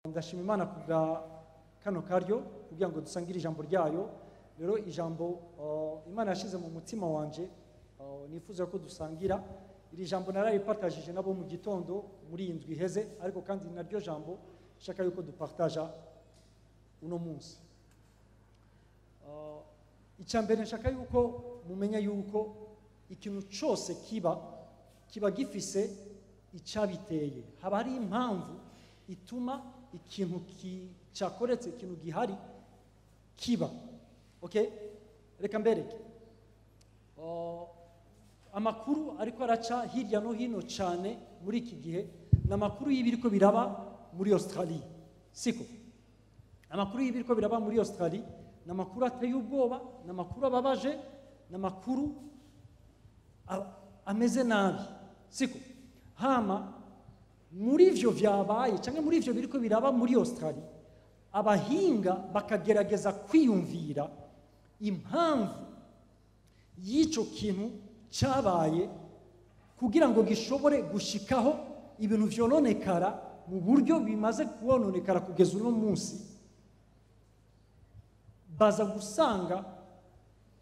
Ndashima Imana kubwa kano karyo kugira ngo dusangire ijambo ryayo. Rero ijambo Imana yashize mu mutima wanje nifuza ko dusangira iri jambo, nararipartagije nabo mu gitondo muri iyi ndwi iheze, ariko kandi naryo jambo nshaka yuko dupartaja uno munsi. Icya mbere, nshaka yuko mumenya yuko ikintu cyose kiba gifise icyabiteye. Haba hari impamvu ituma ikintu cyakoretse, ikintu gihari kiba. Okay, reka mbereke amakuru ariko araca hirya no hino cyane muri iki gihe. Ni amakuru y'ibiriko biraba muri Australia, siko? Amakuru y'ibiriko biraba muri Australia ni amakuru ateye ubwoba, ni amakuru ababaje, ni amakuru ameze nabi, siko? Hama muri ivyo vyabaye cyangwa muri ivyo biriko biraba muri Australia, abahinga bakagerageza kwiyumvira impamvu y'ico kintu cyabaye kugira ngo gishobore gushikaho ibintu vyononekara mu buryo bimaze kubononekara kugeza uno munsi. Baza gusanga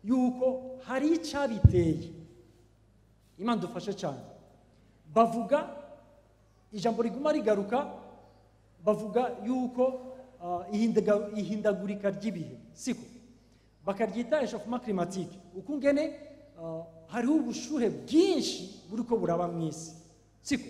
yuko hari icyabiteye. Imana dufashe cyane. Bavuga ijambo riguma rigaruka, bavuga yuko ihindagurika ry'ibihe, siko? Bakaryita échauffement climatique, ukungene hariho ubushuhe bwinshi buriko buraba mu isi, siko?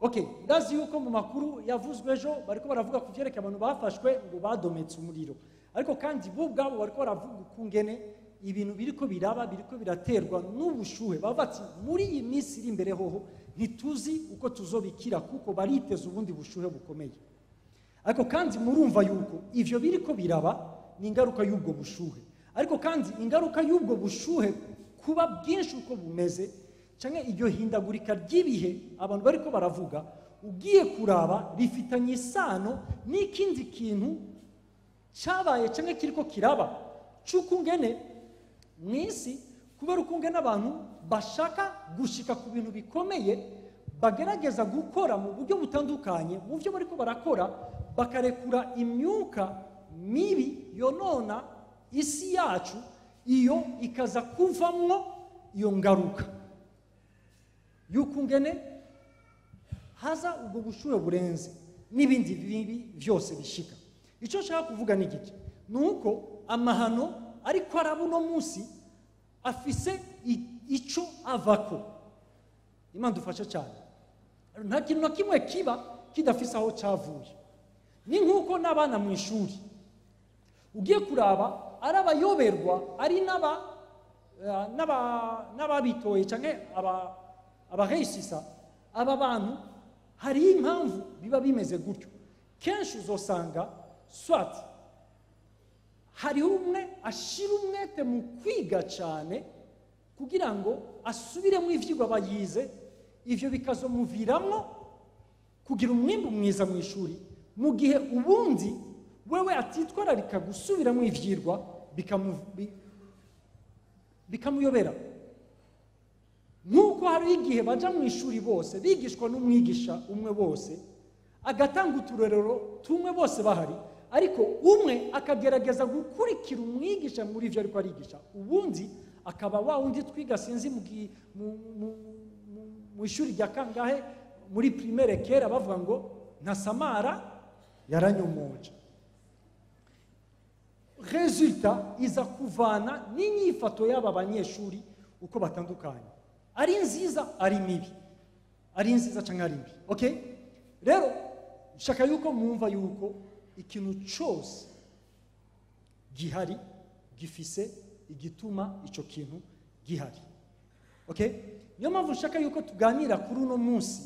Okay, ndazi yuko mu makuru yavuzwe ejo bariko baravuga ku vyerekeye abantu bafashwe ngo badometse umuriro, ariko kandi bo ubwabo bariko baravuga ukungene ibintu biriko biraba biriko biraterwa n'ubushuhe. Bavuga ati muri iyi minsi iri imbere hoho ntituzi uko tuzobikira, kuko bariteza ubundi bushuhe bukomeye. Ariko kandi murumva yuko ivyo biriko biraba ni ingaruka y'ubwo bushuhe. Ariko kandi ingaruka y'ubwo bushuhe kuba bwinshi uko bumeze, canke iryo hindagurika ry'ibihe abantu bariko baravuga, ugiye kuraba rifitanye isano n'ikindi kintu cyabaye canke kiriko kiraba c'ukungene mu isi, kubera ukungene abantu bashaka gushika ku bintu bikomeye, bagerageza gukora mu buryo butandukanye. Mu byo bariko barakora bakarekura imyuka mibi yonona isi yacu, iyo ikaza kuvamwo iyo ngaruka y'ukungene haza ubwo bushuhe burenze n'ibindi bibi byose bishika. Icyo nshaka kuvuga ni igiki? Ni uko amahano ariko araba uno munsi afise ico avako. Imana dufashe cyane. Nta kintu na kimwe kiba kidafise aho cyavuye. Ni nk'uko n'abana mu ishuri, ugiye kuraba, ari abayoberwa, ari n'ababitoye cyangwa abaresisa, aba bantu hari impamvu biba bimeze gutyo. Kenshi uzosanga soit hariho umwe ashira umwete mu kwiga cyane kugira ngo asubiremo ivyigwa aba yize, ivyo bikazomuviramwo kugira umwimbu mwiza mu ishuri, mu gihe ubundi wewe atitwararika gusubiramo ivyirwa, bikamuyobera. Nk'uko hari igihe baja mu ishuri bose bigishwa n'umwigisha umwe bose, agatanga uturerero tumwe bose bahari, ariko umwe akagerageza gukurikira umwigisha muri ivyo ariko arigisha, ubundi akaba wa wundi twiga, sinzi mu ishuri rya kangahe muri primaire kera, bavuga ngo ntasamara yaranyomoje. Résultat iza kuvana n'inyifato y'aba banyeshuri uko batandukanye, ari nziza ari mibi, ari nziza cyangwa ari mbi. Okay, rero nshaka yuko mwumva yuko ikintu cyose gihari gifise igituma ico kintu gihari. Okay, niyo mpamvu nshaka yuko tuganira kuri uno munsi.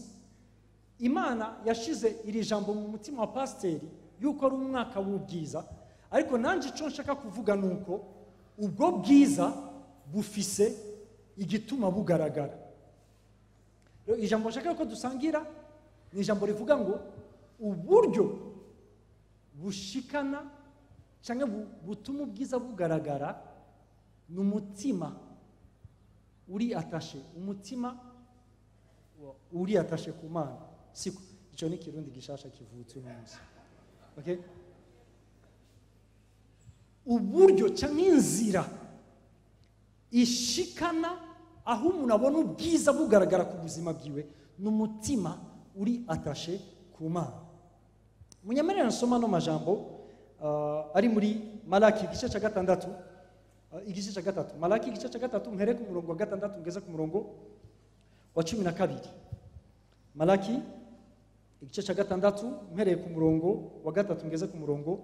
Imana yashize iri jambo mu mutima wa pasiteri yuko ari umwaka w'ubwiza, ariko nanjye icyo nshaka kuvuga ni uko ubwo bwiza bufise igituma bugaragara. Rero ijambo nshaka ko dusangira ni ijambo rivuga ngo uburyo bushikana cyangwa butuma ubwiza bugaragara ni umutima uri attaché, umutima uri attaché ku Mana, siko? Icyo ni Kirundi gishasha kivutse uno munsi. Okay, uburyo cyangwa inzira ishikana aho umuntu abona ubwiza bugaragara ku buzima bwiwe ni umutima uri attaché ku Mana. Munyemerere nsoma no majambo ari muri Malaki igice cya 6, igice cya 3, Malaki igice cya 3, mpere ku murongo wa 6 ngeze ku murongo wa 12. Malaki igice cya 6 mpereye ku murongo wa 3 ngeze ku murongo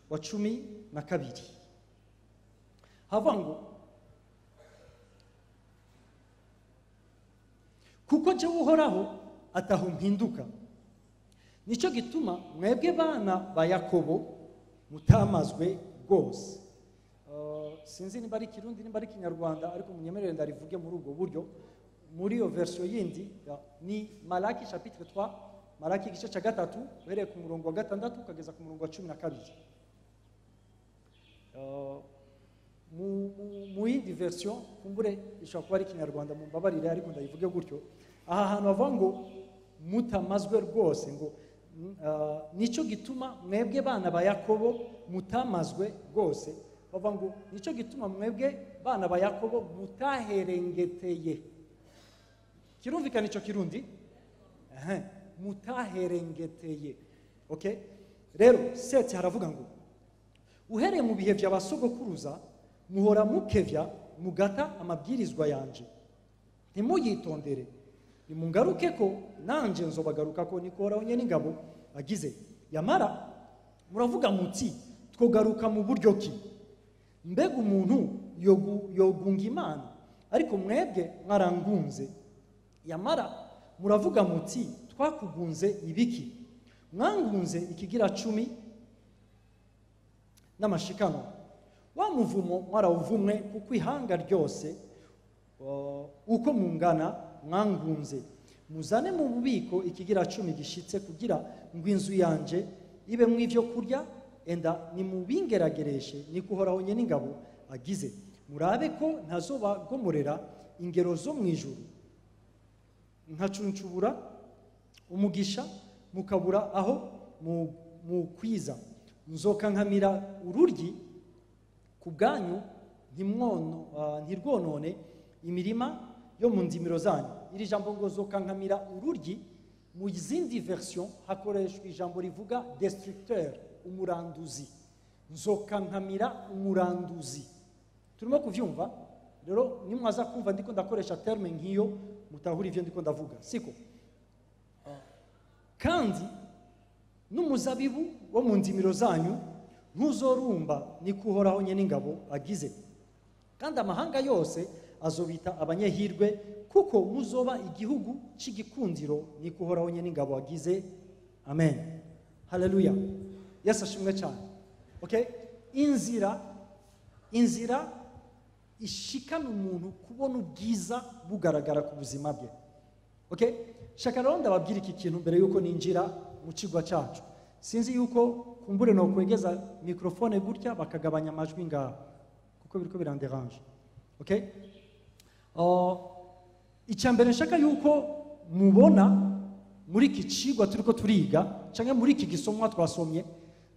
wa 12. Havuga ngo kuko je Uhoraho ataho mpinduka, nicyo gituma mwebwe bana ba Yakobo mutamazwe rwose. Sinzi nimba ari Kirundi nimba ari Kinyarwanda, ariko munyemerere ndarivuge muri ubwo buryo. Muri iyo version yindi ni Malaki chapitre 3, Malaki igice cya 3 uhereye ku murongo wa 6 ukageza ku murongo wa 12. Mu yindi version kumbure ishobora kuba ari Kinyarwanda, mumbabarire ariko ndayivuge gutyo. Aha hantu bavuga ngo mutamazwe rwose, ngo nicyo gituma mwebwe bana ba Yakobo mutamazwe rwose. Bavuga ngo nicyo gituma mwebwe bana ba Yakobo mutaherengeteye. Kirumvikana icyo Kirundi? Mutaherengeteye. Okay? Rero seti haravuga ngo uhereye mu bihe by'abasogokuruza muhora mukevya mugata amabwirizwa yanje, ntimuyitondere, nimungaruke ko nanje nzobagaruka ko niko Uhoraho Nyeningabo agize. Yamara muravuga muti twogaruka mu buryo ki? Mbega umuntu yogunga Imana? Ariko mwebwe mwarangunze. Yamara muravuga muti twakugunze ibiki? Mwangunze ikigira 10 n'amashikano. Wa muvumo mwarawuvumwe kuko ihanga ryose uko mungana mwangunze. Muzane mu bubiko ikigira 10 gishitse kugira ngo inzu yanje ibe mu ivyo kurya, enda nimubingeragereshe niko Uhoraho Nyeningabo agize. Murabe ko ntazobagomorera ingero zo mu ijuru, nkacuncubura umugisha mukabura aho mukwiza. Nzokankamira ururyi ku bwanyu ntirwonone imirima yo mu ndimiro zanyu. Iri jambo ngo zokankamira ururyi, mu zindi version hakoreshwa ijambo rivuga destructeur, umuranduzi. Nzokankamira umuranduzi. Turimo kuvyumva? Rero nimwaza kumva ndiko ndakoresha terme nkiyo mutahura ivyo ndiko ndavuga, siko? Kandi n'umuzabibu wo mu ndimiro zanyu ntuzorumba niko Uhoraho Nyeningabo agize. Kandi amahanga yose azobita abanyehirwe kuko muzoba igihugu c'igikundiro niko Uhoraho Nyeningabo agize. Amen. Haleluya. Yesu ashimwe cyane. Okay? Inzira ishikana umuntu kubona ubwiza bugaragara ku buzima bwe. Okay? Shaka rero ndababwira iki kintu mbere yuko ninjira mu kigwa cyacu. Sinzi yuko kumbure no kwegeza microphone gutya bakagabanya amajwi ngaho kuko biriko biranderange. Okay? Icya mbere nshaka yuko mubona muri iki cigwa turiko turiga canke muri iki gisomwa twasomye,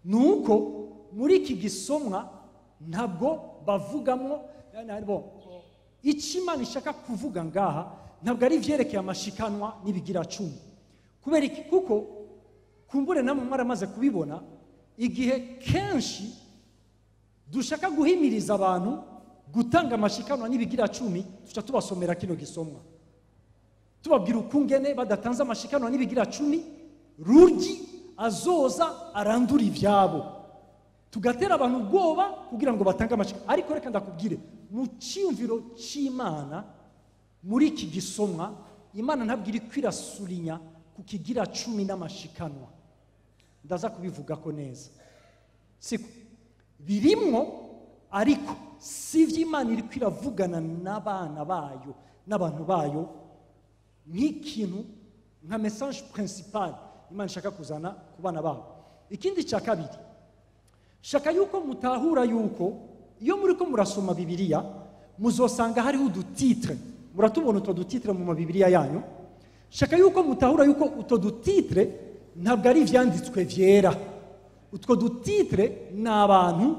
nuko muri iki gisomwa ntabwo bavugamo icyo Imana ishaka kuvuga ngaha, ntabwo ari ivyerekeye amashikanwa n'ibigira 10. Kubera iki? Kuko kumbure namwe mwaramaze kubibona, igihe kenshi dushaka guhimiriza abantu gutanga amashikanwa n'ibigira 10, tuca tubasomera kino gisomwa tubabwira ukungene badatanze amashikanwa n'ibigira 10 ruryi azoza arandura ivyabo, tugatera abantu ubwoba kugira ngo batange amashikanwa. Ariko reka ndakubwire, mu cyumviro c'Imana muri iki gisomwa, Imana ntabwo iri kwirasurinya ku kigira 10 n'amashikanwa. Ndaza kubivuga ko neza, siko birimwo, ariko si ivy'Imana iri kwiravugana n'abana bayo n'abantu bayo nk'ikintu nka message principal Imana ishaka kuzana ku bana babo. Ikindi cya kabiri, shaka yuko mutahura yuko iyo muriko murasoma Bibiliya muzosanga hariho udutitre. Muratubona utwo dutitre mu mabibiriya yanyu. Shaka yuko mutahura yuko utwo dutitre ntabwo ari ivyanditswe vyera. Utwo du titre ni abantu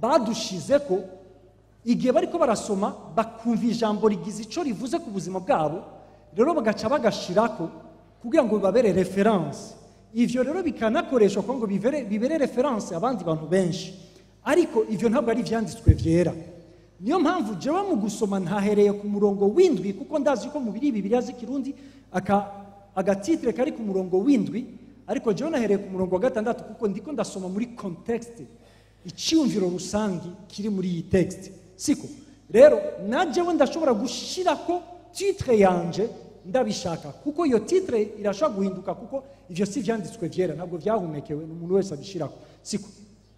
badushize ko igihe bariko barasoma bakumva ijambo rigize icyo rivuze ku buzima bwabo, rero bagaca bagashirako kugira ngo bibabere référence. Ivyo rero bikanakoreshwa kugira ngo bibere référence abandi bantu benshi, ariko ivyo ntabwo ari ivyanditswe vyera. Niyo mpamvu jewe mu gusoma ntahereye ku murongo w'indwi, kuko ndazi ko mu biri Bibiliya z'Ikirundi aga titre kari ku murongo w'indwi, ariko jewe nahereye ku murongo wa gatandatu, kuko ndiko ndasoma muri contexte, icyumviro rusangi kiri muri iyi texte. Siko rero na jewe ndashobora gushirako titre yanje ndabishaka, kuko iyo titre irashobora guhinduka, kuko ivyo si vyanditswe vyera, ntabwo vyahumekewe, n'umuntu wese abishirako. Siko?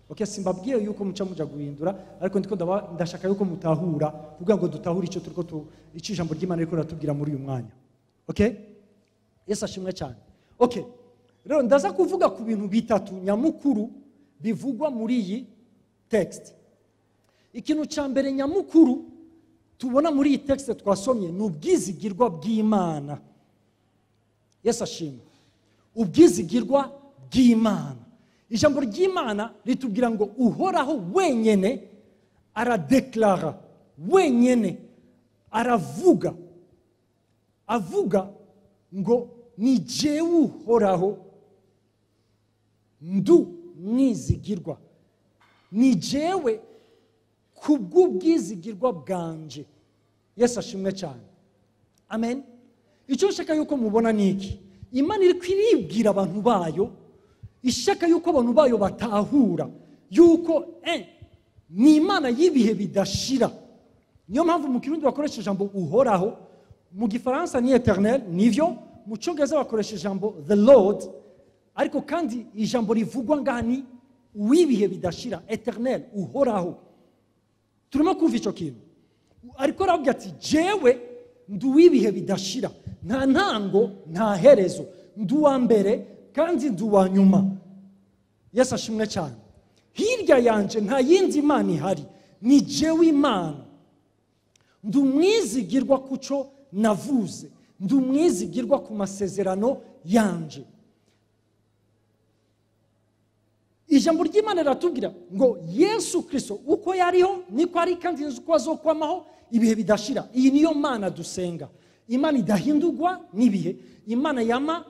Okay, simbabwiye yuko muca muja guhindura, ariko ndiko ndashaka yuko mutahura, kugira ngo dutahure icyo turiko icyo ijambo ry'Imana riko riratubwira muri uyu mwanya. Okay? Yesu ashimwe cyane. Okay. Rero ndaza kuvuga ku bintu bitatu nyamukuru bivugwa muri iyi text. Ikintu cya mbere nyamukuru tubona muri iyi texte twasomye ni ubwizigirwa bw'Imana. Yesu ashimwe. Ubwizigirwa bw'Imana. Ijambo ry'Imana ritubwira ngo Uhoraho wenyene aradeklara, wenyene aravuga, avuga ngo ni jewe Uhoraho ndu mwizigirwa, ni jewe kubw'ubwizigirwa bwanje. Yesu ashimwe cyane. Amen. Icyo nshaka yuko mubona ni iki: Imana iri kwiribwira abantu bayo, ishaka yuko abantu bayo batahura yuko ni Imana y'ibihe bidashira. Niyo mpamvu mu Kirundi bakoresha ijambo Uhoraho, mu Gifaransa ni Éternel, nivyo, mu Cyongereza bakoresha ijambo the Lord, ariko kandi ijambo rivugwa ngaha ni uw'ibihe bidashira, Éternel, Uhoraho. Turimo kumva icyo kintu. Ariko aravuga ati jewe ndi uw'ibihe bidashira, nta ntango nta herezo, ndi uwa mbere kandi ndi uwa nyuma. Yesu ashimwe cyane. Hirya yanje nta yindi Imana ihari, ni jewe Imana. Ndi umwizigirwa ku cyo navuze, ndi umwizigirwa ku masezerano yanje. Ijambo ry'Imana riratubwira ngo Yesu Kristo uko yariho niko ari, kandi uko azokwamaho ibihe bidashira. Iyi niyo Mana dusenga, Imana idahindurwa n'ibihe, Imana yama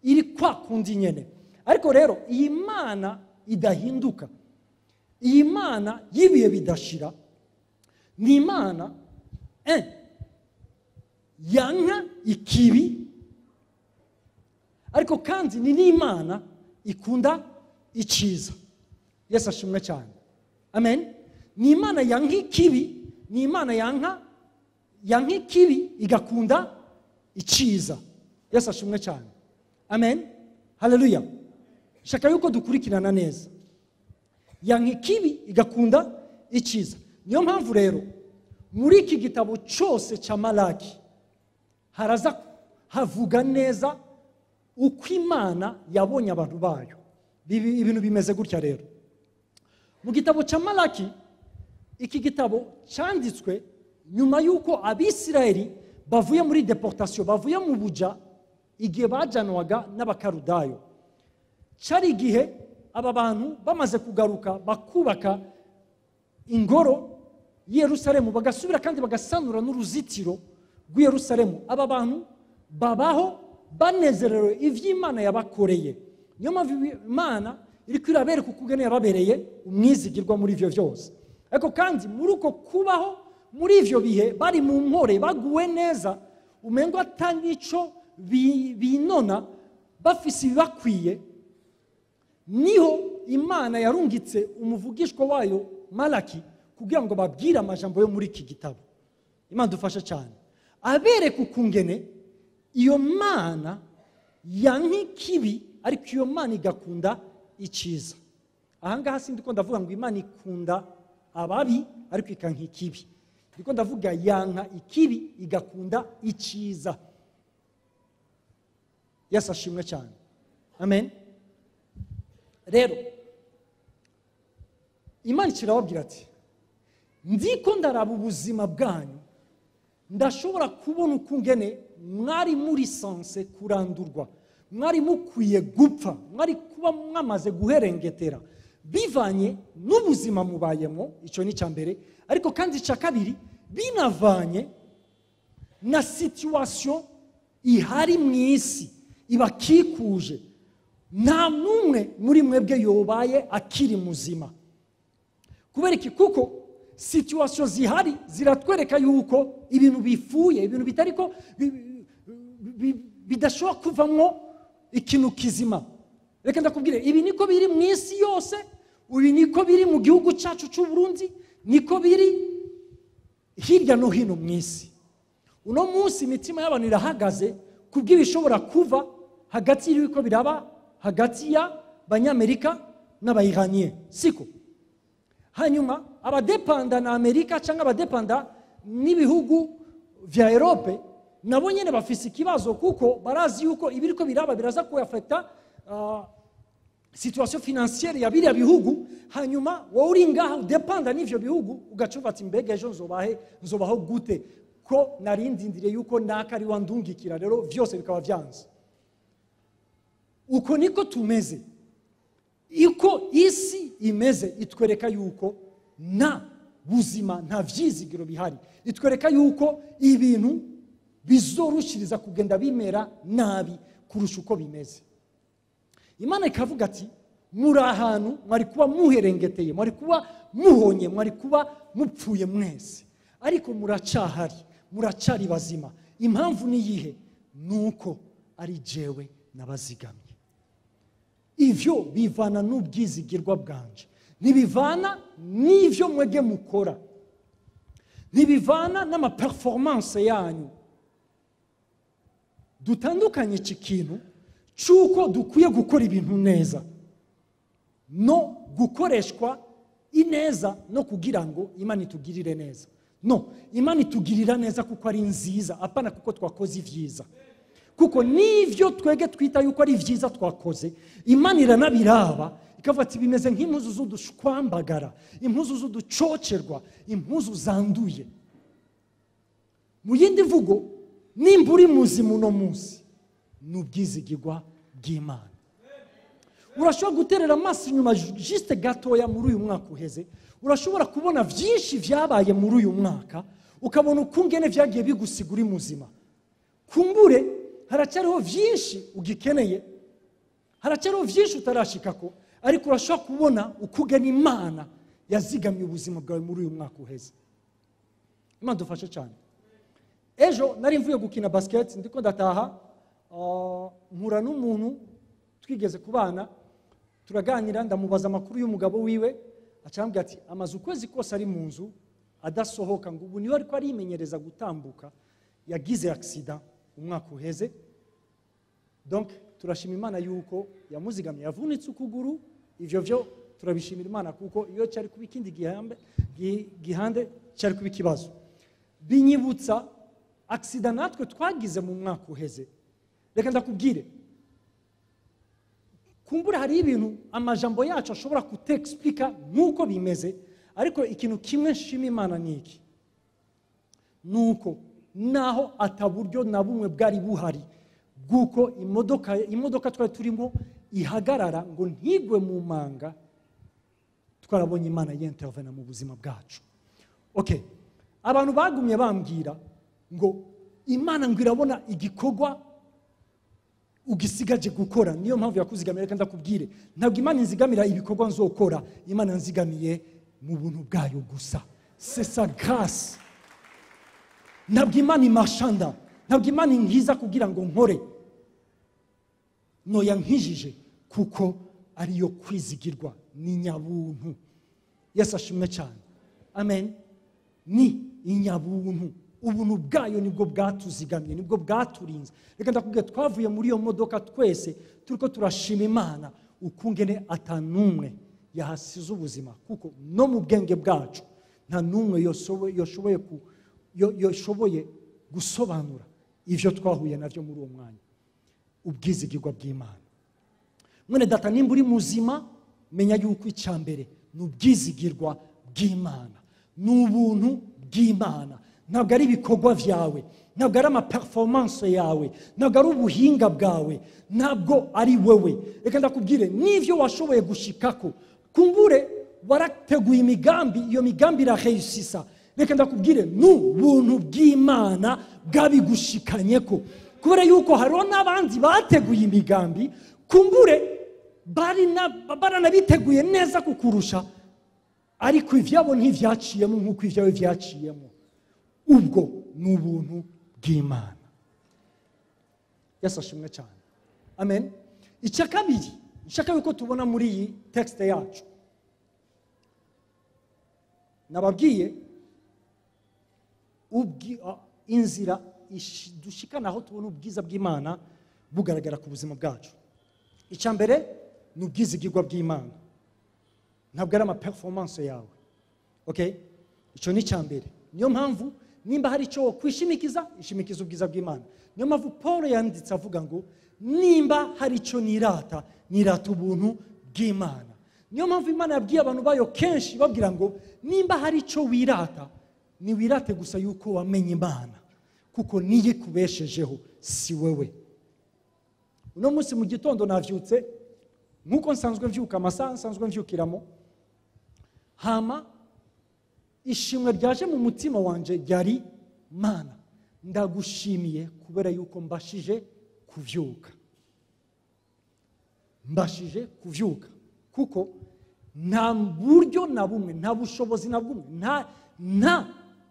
iri kwa kundi nyene. Ariko rero iyi Mana idahinduka, iyi Mana y'ibihe bidashira, ni Imana yanka ikibi, ariko kandi ni n'Imana ikunda iciza. Yesu ashimwe cyane. Amen. Ni Imana yanka ikibi, ni Imana yanka ikibi igakunda iciza. Yesu ashimwe cyane. Amen. Haleluya. Shaka yuko dukurikirana neza. Yanka ikibi igakunda iciza. Niyo mpamvu rero muri iki gitabo cyose cya Malaki haraza havuga neza uko Imana yabonye abantu bayo. Ibintu bimeze gutya rero. Mu gitabo cya Malaki, iki gitabo cyanditswe nyuma y'uko Abisirayeli bavuye muri deportation, bavuye mu buja igihe bajanwaga n'Abakarudayo. Cyari igihe aba bantu bamaze kugaruka bakubaka ingoro Yerusalemu, bagasubira kandi bagasanura n'uruzitiro rw'Yerusalemu. Aba bantu babaho banezerewe ivy'Imana yabakoreye. Niyo mpamvu Imana iriko irabereka ukugene yababereye umwizigirwa muri ivyo vyose. Ariko kandi muri uko kubaho muri ivyo bihe bari mu mpore, baguwe neza, umengo ata nico binona, bafise ibibakwiye, niho Imana yarungitse umuvugishwa wayo Malaki kugira ngo babwire amajambo yo muri iki gitabo. Imana dufashe cyane. Abereka ukungene iyo Mana yanka ikibi, ariko iyo Mana igakunda iciza. Aha ngaha sindiko ndavuga ngo Imana ikunda ababi ariko ikanka ikibi. Ndiko ndavuga yanka ikibi igakunda iciza. Yesu ashimwe cyane. Amen. Rero Imana irababwira ati ndiko ndaraba ubuzima bwanyu, ndashobora kubona ukungene mwari muri sanse kurandurwa, mwari mukwiye gupfa, mwari kuba mwamaze guherengetera. Bivanye n'ubuzima mubayemo, icyo ni icya mbere, ariko kandi icya kabiri binavanye na situation ihari mu isi ibakikuje. Nta n'umwe muri mwebwe yobaye akiri muzima. Kubera iki? Kuko situation zihari ziratwereka yuko ibintu bifuye, ibintu bitariko bidashobora kuvamwo ikintu kizima. Reka ndakubwire, ibi niko biri mu isi yose, ibi niko biri mu gihugu cyacu cy'u Burundi, niko biri hirya no hino mu isi. Uno munsi imitima y'abantu irahagaze kubw'ibishobora kuva hagati y'ibiko biraba hagati ya Banyamerika n'Abayiraniye, siko? Hanyuma abadepanda na Amerika cyangwa abadepanda n'ibihugu vya Europe nabo nyene bafise ikibazo, kuko barazi yuko ibiriko biraba biraza kuafekta situation financière ya biriya bihugu. Hanyuma wowe uri ngaha udepanda n'ivyo bihugu, ugaca uva ati mbega ejo nzobahe, nzobaho gute, ko narindindiriye yuko naka ari wandungikira, rero vyose bikaba vyanze. Uko niko tumeze. Iko isi imeze itwereka yuko nta buzima, nta vyizigiro bihari. Itwereka yuko ibintu bizorushiriza kugenda bimera nabi kurusha uko bimeze. Imana ikavuga ati muri ahantu mwari kuba muherengeteye, mwari kuba muhonye, mwari kuba mupfuye mwese, ariko muracahari, muracari bazima. Impamvu ni iyihe? Nuko ari jewe nabazigamye. Ivyo bivana n'ubwizigirwa bwanje, ntibivana n'ivyo mwege mukora, ntibivana n'amaperformance yanyu. Dutandukanye iki kintu cy'uko dukwiye gukora ibintu neza no gukoreshwa ineza no kugira ngo Imana itugirire neza. No, Imana itugirira neza kuko ari nziza, apana kuko twakoze ivyiza. Kuko n'ivyo twege twita yuko ari vyiza twakoze, Imana iranabiraba ikavuga ati bimeze nk'impuzu z'udushwambagara, impuzu z'uducocerwa, impuzu zanduye. Mu yindi mvugo, nimba uri muzima uno munsi ni ubwizigirwa bw'Imana. Urashobora guterera amaso inyuma juste gatoya muri uyu mwaka uheze, urashobora kubona vyinshi vyabaye muri uyu mwaka, ukabona ukungene vyagiye bigusiga uri muzima. Kumbure haracyariho vyinshi ugikeneye, haracyariho vyinshi utarashikako, ariko urashobora kubona ukugena Imana yazigamye ubuzima bwawe muri uyu mwaka uheze. Imana dufashe cyane. Ejo nari mvuye gukina basket, ndiko ndataha, mpura n'umuntu twigeze kubana, turaganira, ndamubaza amakuru y'umugabo wiwe, acambwira ati amaze ukwezi kose ari mu nzu adasohoka, ngo ubu niwe ariko arimenyereza gutambuka, yagize accident umwaka uheze. Donc turashima Imana yuko yamuzigamye, yavunitse ukuguru, ivyo vyo turabishimira Imana kuko iyo cyari kuba ikindi gihande cyari kuba ikibazo. Binyibutsa accident natwe twagize mu mwaka uheze. Reka ndakubwire, kumbura hari ibintu amajambo yacu ashobora kutexplica nkuko bimeze, ariko ikintu kimwe nshima Imana ni iki: nuko naho ataburyo na bumwe bwari buhari bw'uko imodoka twari turimo ihagarara ngo ntigwe mu manga, twarabonye Imana yintervena mu buzima bwacu. Okay, abantu bagumye bambwira ngo Imana ngo irabona igikorwa ugisigaje gukora, niyo mpamvu yakuzigamira. Reka ndakubwire, ntabwo Imana inzigamira ibikorwa nzokora, Imana nzigamiye mu buntu bwayo gusa. C'est sa grâce. Ntabwo Imana imashanda, ntabwo Imana inkiza kugira ngo nkore, noya nkijije kuko ariyo kwizigirwa, ni nyabuntu. Yesu ashimwe cyane. Amen. Ni inyabuntu, ubuntu bwayo nibwo bwatuzigamye, nibwo bwaturinze. Reka ndakubwira, twavuye muri iyo modoka twese turiko turashima Imana ukungene atanumwe yahasize ubuzima, kuko no mu bwenge bwacu nta numwe yoshoboye gusobanura ivyo twahuye navyo muri uwo mwanya. Ubwizigirwa bw'Imana. Mwene data, nimba uri muzima, menya yuko icya mbere ni ubwizigirwa bw'Imana, ni ubuntu bw'Imana. Ntabwo ari ibikorwa vyawe, ntabwo ari amaperformance yawe, ntabwo ari ubuhinga bwawe, ntabwo ari wewe. Reka ndakubwire, n'ivyo washoboye gushikako Kumbure warateguye imigambi, iyo migambi iraheyisisa. Reka ndakubwire, n'ubuntu bw'Imana bwabigushikanyeko, kubera yuko hariho n'abandi bateguye imigambi, kumbure baranabiteguye neza kukurusha, ariko ivyabo ntivyaciyemo nk'uko ivyawe vyaciyemo. Ubwo ni ubuntu bw'Imana. Yesu ashimwe cyane. Amen. Icya kabiri nshaka yuko tubona muri iyi texte yacu, nababwiye inzira dushikana aho tubona ubwiza bw'Imana bugaragara ku buzima bwacu. Icya mbere ni ubwizigirwa bw'Imana, ntabwo ari ama performance yawe. Okay? Icyo ni icya mbere. Niyo mpamvu nimba hari icyo kwishimikiza, ishimikiza ubwiza bw'Imana. Niyo mpamvu Paul yanditse avuga ngo nimba hari icyo nirata, nirata ubuntu bw'Imana. Niyo mpamvu Imana yabwiye abantu bayo kenshi babwira ngo nimba hari icyo wirata, ni wirate gusa yuko wamenye Imana, kuko niye ikubeshejeho, si wewe. Uno munsi mu gitondo navyutse nkuko nsanzwe mvyuka, amasaha nsanzwe mvyukiramo, hama ishimwe ryaje mu mutima wanje ryari: Mana, ndagushimiye kubera yuko mbashije kuvyuka. Mbashije kuvyuka kuko nta buryo na bumwe, nta bushobozi na bumwe, nta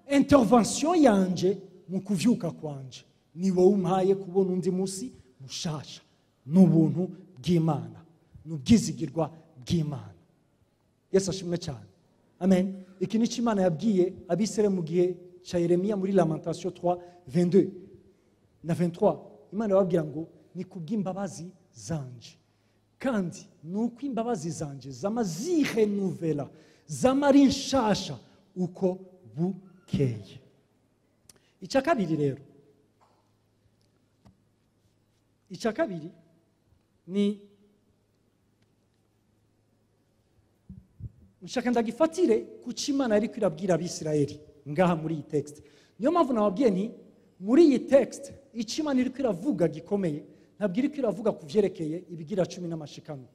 intervention yanje mu kuvyuka kwanje. Ni wowe umpaye kubona undi munsi mushasha. N'ubuntu bw'Imana, n'ubwizigirwa bw'Imana. Yesu ashimwe cyane. Amen. Iki ni cyo Imana yabwiye Abisirayeli mu gihe cya Yeremiya muri Lamentation 3:22 na 23. Imana yababwira ngo ni kubw'imbabazi zanje, kandi nuko imbabazi zanje zama zirenuvela, zama ari nshasha uko bukeye. Icya kabiri rero, icya kabiri ni nshaka ndagifatire kuco Imana yariko irabwira Abisirayeli ngaha muri iyi texte. Niyo mpamvu nababwiye nti muri iyi texte ico Imana iriko iravuga gikomeye, ntabwo iriko iravuga ku vyerekeye ibigira 10 n'amashikano.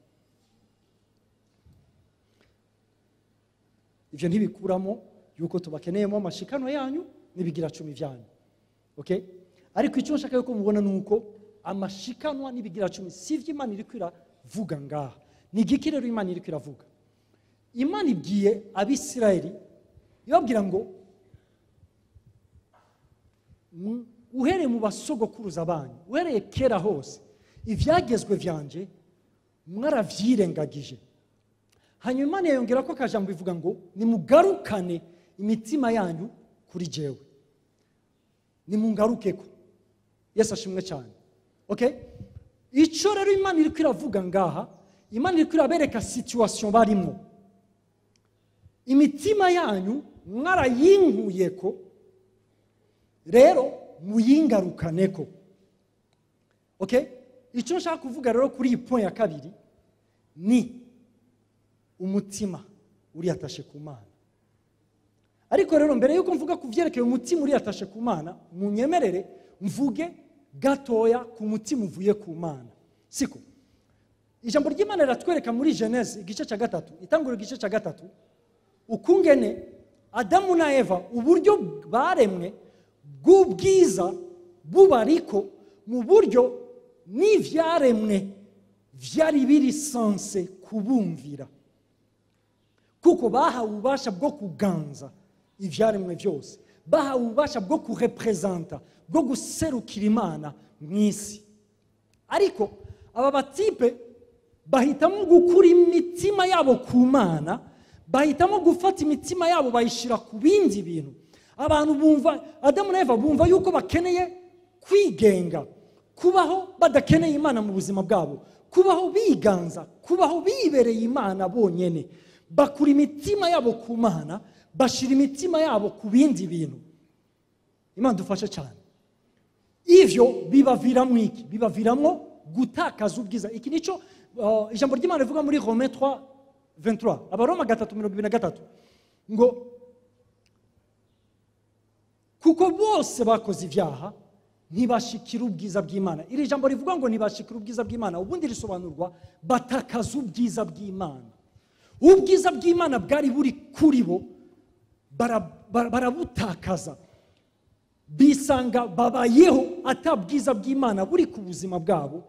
Ivyo ntibikuramo yuko tubakeneyemo amashikano yanyu n'ibigira 10 vyanyu. Okay? Ariko icyo nshaka yuko mubona nuko amashikanwa n'ibigira 10 sivyo Imana iriko iravuga ngaha. Ni igiki rero Imana iriko iravuga? Imana ibwiye Abisirayeli ibabwira ngo uhereye mu basogokuruza banyu, uhereye kera hose, ivyagezwe vyanje mwaravyirengagije. Hanyuma Imana yongera ko akajambo ivuga ngo nimugarukane imitima yanyu kuri jewe, nimungarukeko. Yesu ashimwe cyane. Okay? Ico rero Imana iriko iravuga ngaha, Imana iriko irabereka situation barimo. Imitima yanyu mwarayinkuyeko, rero muyingarukaneko. Okay? Icyo nshaka kuvuga rero kuri iyi point ya kabiri ni umutima uri atashe ku Mana. Ariko rero mbere yuko mvuga ku vyerekeye umutima uri atashe ku Mana, munyemerere mvuge gatoya ku mutima uvuye ku Mana. Siko? Ijambo ry'Imana riratwereka muri Genese igice cya 3, itanguriro igice cya 3, ukungene Adamu na Eva uburyo baremwe bw'ubwiza bubariko mu buryo n'ivyaremwe vyari biri sanse kubumvira, kuko bahawe ububasha bwo kuganza ivyaremwe vyose, bahawe ububasha bwo kurepresenta, bwo guserukira Imana mw'isi. Ariko aba batipe bahitamo gukura imitima yabo ku Mana, bahitamo gufata imitima yabo bayishira ku bindi bintu. Abantu bumva Adamu na Eva bumva yuko bakeneye kwigenga, kubaho badakeneye Imana mu buzima bwabo, kubaho biganza, kubaho bibereye Imana bonyene. Bakura imitima yabo ku Mana, bashira imitima yabo ku bindi bintu. Imana dufashe cyane. Ivyo bibaviramwo iki? Bibaviramwo gutakaza ubwiza. Iki nico ijambo ry'Imana rivuga muri Romains 3:23, Abaroma 3:23, ngo kuko bose bakoze ivyaha ntibashikira ubwiza bw'Imana. Iri jambo rivuga ngo ntibashikira ubwiza bw'Imana, ubundi risobanurwa batakaza ubwiza bw'Imana. Ubwiza bw'Imana bwari buri kuri bo barabutakaza, bisanga babayeho ata bwiza bw'Imana buri ku buzima bwabo,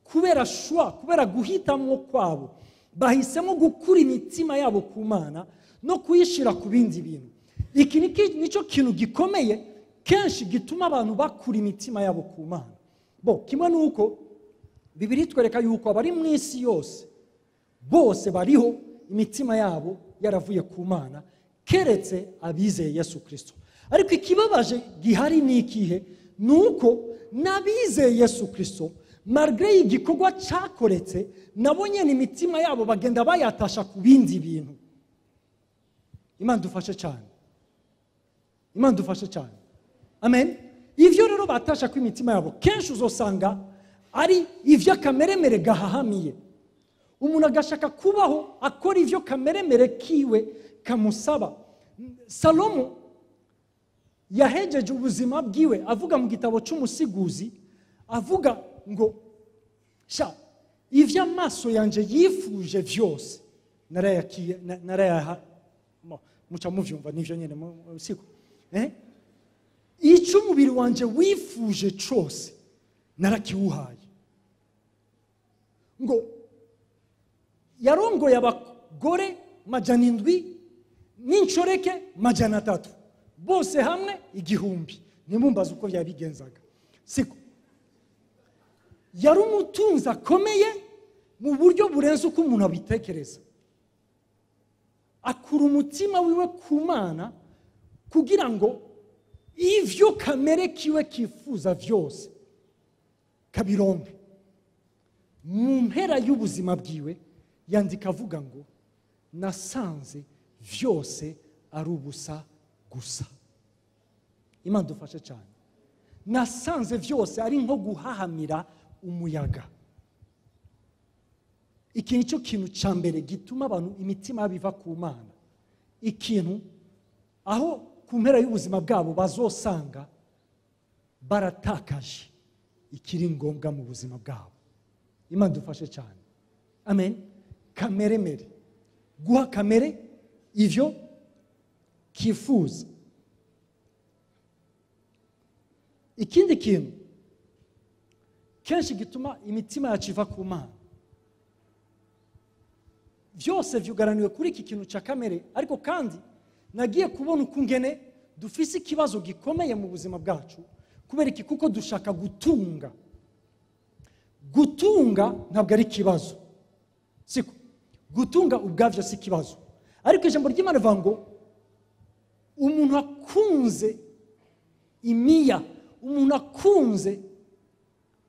kubera shwa, kubera guhitamwo kwabo. Bahisemo gukura imitima yabo ku Mana no kuyishira ku bindi bintu. Iki nicyo kintu gikomeye kenshi gituma abantu bakura imitima yabo ku Mana. Bo kimwe nuko Bibiliya itwereka yuko abari mu isi yose bose bariho imitima yabo yaravuye ku Mana, keretse abizeye Yesu Kristo. Ariko ikibabaje gihari ni ikihe? Nuko n'abizeye Yesu Kristo, malgré igikorwa cyakoretse, nabo nyene imitima yabo bagenda bayatasha ku bindi bintu. Imana dufashe cyane. Imana dufashe cyane. Amen. Ivyo rero batasha ku imitima yabo, kenshi uzosanga ari ivyo kameremere gahahamiye. Umuntu agashaka kubaho akora ivyo kameremere kiwe kamusaba. Salomo yahejeje ubuzima bwiwe avuga mu gitabo cy'Umusiguzi, avuga ngo sha ivyo amaso yanje yifuje vyose narayakiye, narayaha. Muca muvyumva nivyo nyene siko. Ico umubiri wanje wifuje cose narakiwuhaye. Ngo yarongoye abagore 700 n'inshoreke 300, bose hamwe 1000. Nimumbaze uko byabigenzaga, siko. Yari umutunzi akomeye mu buryo burenze uko umuntu abitekereza. Akura umutima wiwe ku Mana kugira ngo ivyo kamere kiwe kifuza vyose kabironke. Mu mpera y'ubuzima bwiwe yandika avuga ngo nasanze vyose ari ubusa gusa. Imana dufashe cyane. Nasanze vyose ari nko guhahamira umuyaga. Iki nicyo kintu ca mbere gituma abantu imitima biva ku Mana. Ikintu aho ku mpera y'ubuzima bwabo bazosanga baratakaje ikiri ngombwa mu buzima bwabo. Imana dufashe cyane. Amen. Kameremere, guha kamere ivyo kifuza. Ikindi kintu kenshi gituma imitima yacu iva ku Mana, vyose vyugaraniwe kuri iki kintu ca kamere. Ariko kandi nagiye kubona ukungene dufise ikibazo gikomeye mu buzima bwacu. Kubera iki? Kuko dushaka gutunga. Gutunga ntabwo ari ikibazo, siko. Gutunga ubwavyo si ikibazo, ariko ijambo ry'Imana rivuga ngo umuntu akunze imiya, umuntu akunze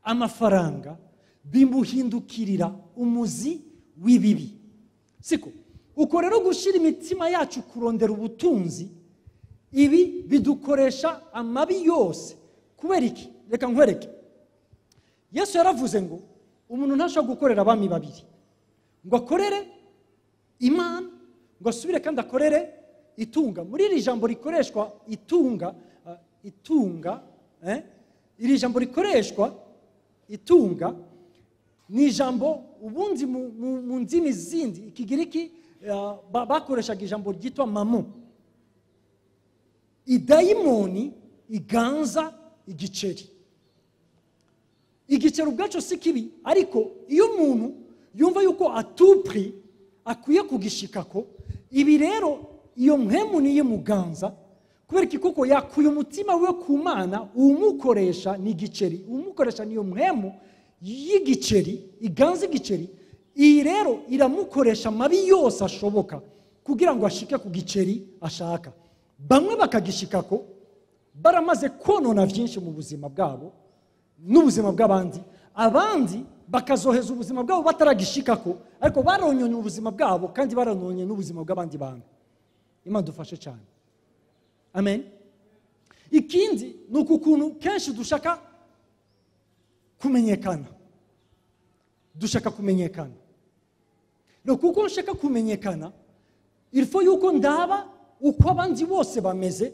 amafaranga, bimuhindukirira umuzi w'ibibi, siko. Uko rero gushira imitima yacu kurondera ubutunzi, ibi bidukoresha amabi yose. Kubera iki? Reka nkwereke. Yesu yaravuze ngo umuntu ntashobora gukorera abami babiri, ngo akorere Imana, ngo asubire kandi akorere itunga. Muri iri jambo rikoreshwa itunga, itunga, iri jambo rikoreshwa itunga ni ijambo ubundi mu ndimi zindi ikigiriki bakoreshaga ijambo ryitwa mamo. Idayimoni iganza igiceri. Igiceri ubwaco si kibi, ariko iyo umuntu yumva yuko atupri akwiye kugishikako, ibi rero iyo mpemu niye muganza. Kubera iki? Kuko yakuye umutima we ku Mana, umukoresha ni igiceri, umukoresha niyo mpemu y'igiceri iganza igiceri. Iyi rero iramukoresha amabi yose ashoboka kugira ngo ashike ku giceri ashaka. Bamwe bakagishikako baramaze konona vyinshi mu buzima bwabo n'ubuzima bw'abandi, abandi bakazoheza ubuzima bwabo bataragishikako, ariko barononye ubuzima bwabo kandi barononye n'ubuzima bw'abandi bantu. Imana dufashe cyane. Amen. Ikindi ni uku kuntu kenshi dushaka kumenyekana. Dushaka kumenyekana. No kuko nshaka kumenyekana, il faut yuko ndaba uko abandi bose bameze,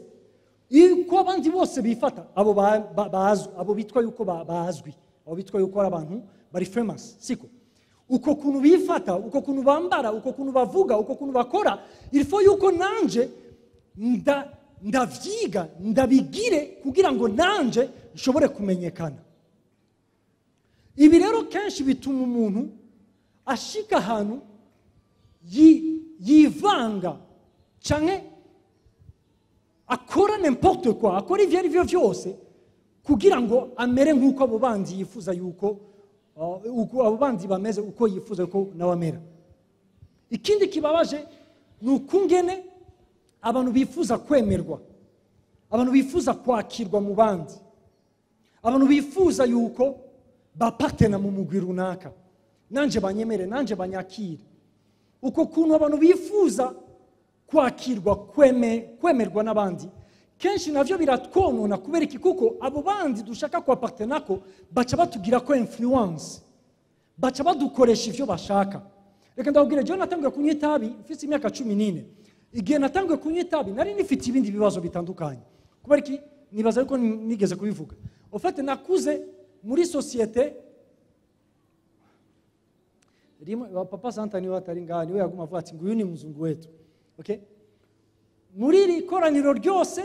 uko abandi bose bifata, abo bazwi, abo bitwa yuko bazwi, abo bitwa yuko ari abantu bari famous, siko. Uko kuntu bifata, uko kuntu bambara, uko kuntu bavuga, uko kuntu bakora, il faut yuko nanje ndavyiga, ndabigire kugira ngo nanje nshobore kumenyekana. Ibi rero kenshi bituma umuntu ashika ahantu yivanga canke akora n'importe quoi, akora ivyo ari vyo vyose kugira ngo amere nk'uko abo bandi yifuza yuko uko abo bandi bameze, uko yifuza ko nawe amera. Ikindi kibabaje ni ukungene abantu bifuza kwemerwa, abantu bifuza kwakirwa mu bandi, abantu bifuza yuko bapartena mu mugwi runaka, nanje banyemere, nanje banyakire. Uko kuntu abantu bifuza kwakirwa, kwemerwa n'abandi, kenshi navyo biratwonona. Kubera iki? Kuko abo bandi dushaka kwapartenako baca batugira ko influence, baca badukoresha ivyo bashaka. Reka ndababwire, jewe natanguye kunywa itabi mfise imyaka 14. Igihe natanguye kunywa itabi nari nifite ibindi bibazo bitandukanye. Kubera iki? Nibaza yuko nigeze kubivuga. Au fait, nakuze muri société rimwe wa papa Santa niwe atari ngaha, niwe yaguma avuga ati nguyu ni muzungu wetu. Okay? Muri iri koraniro ryose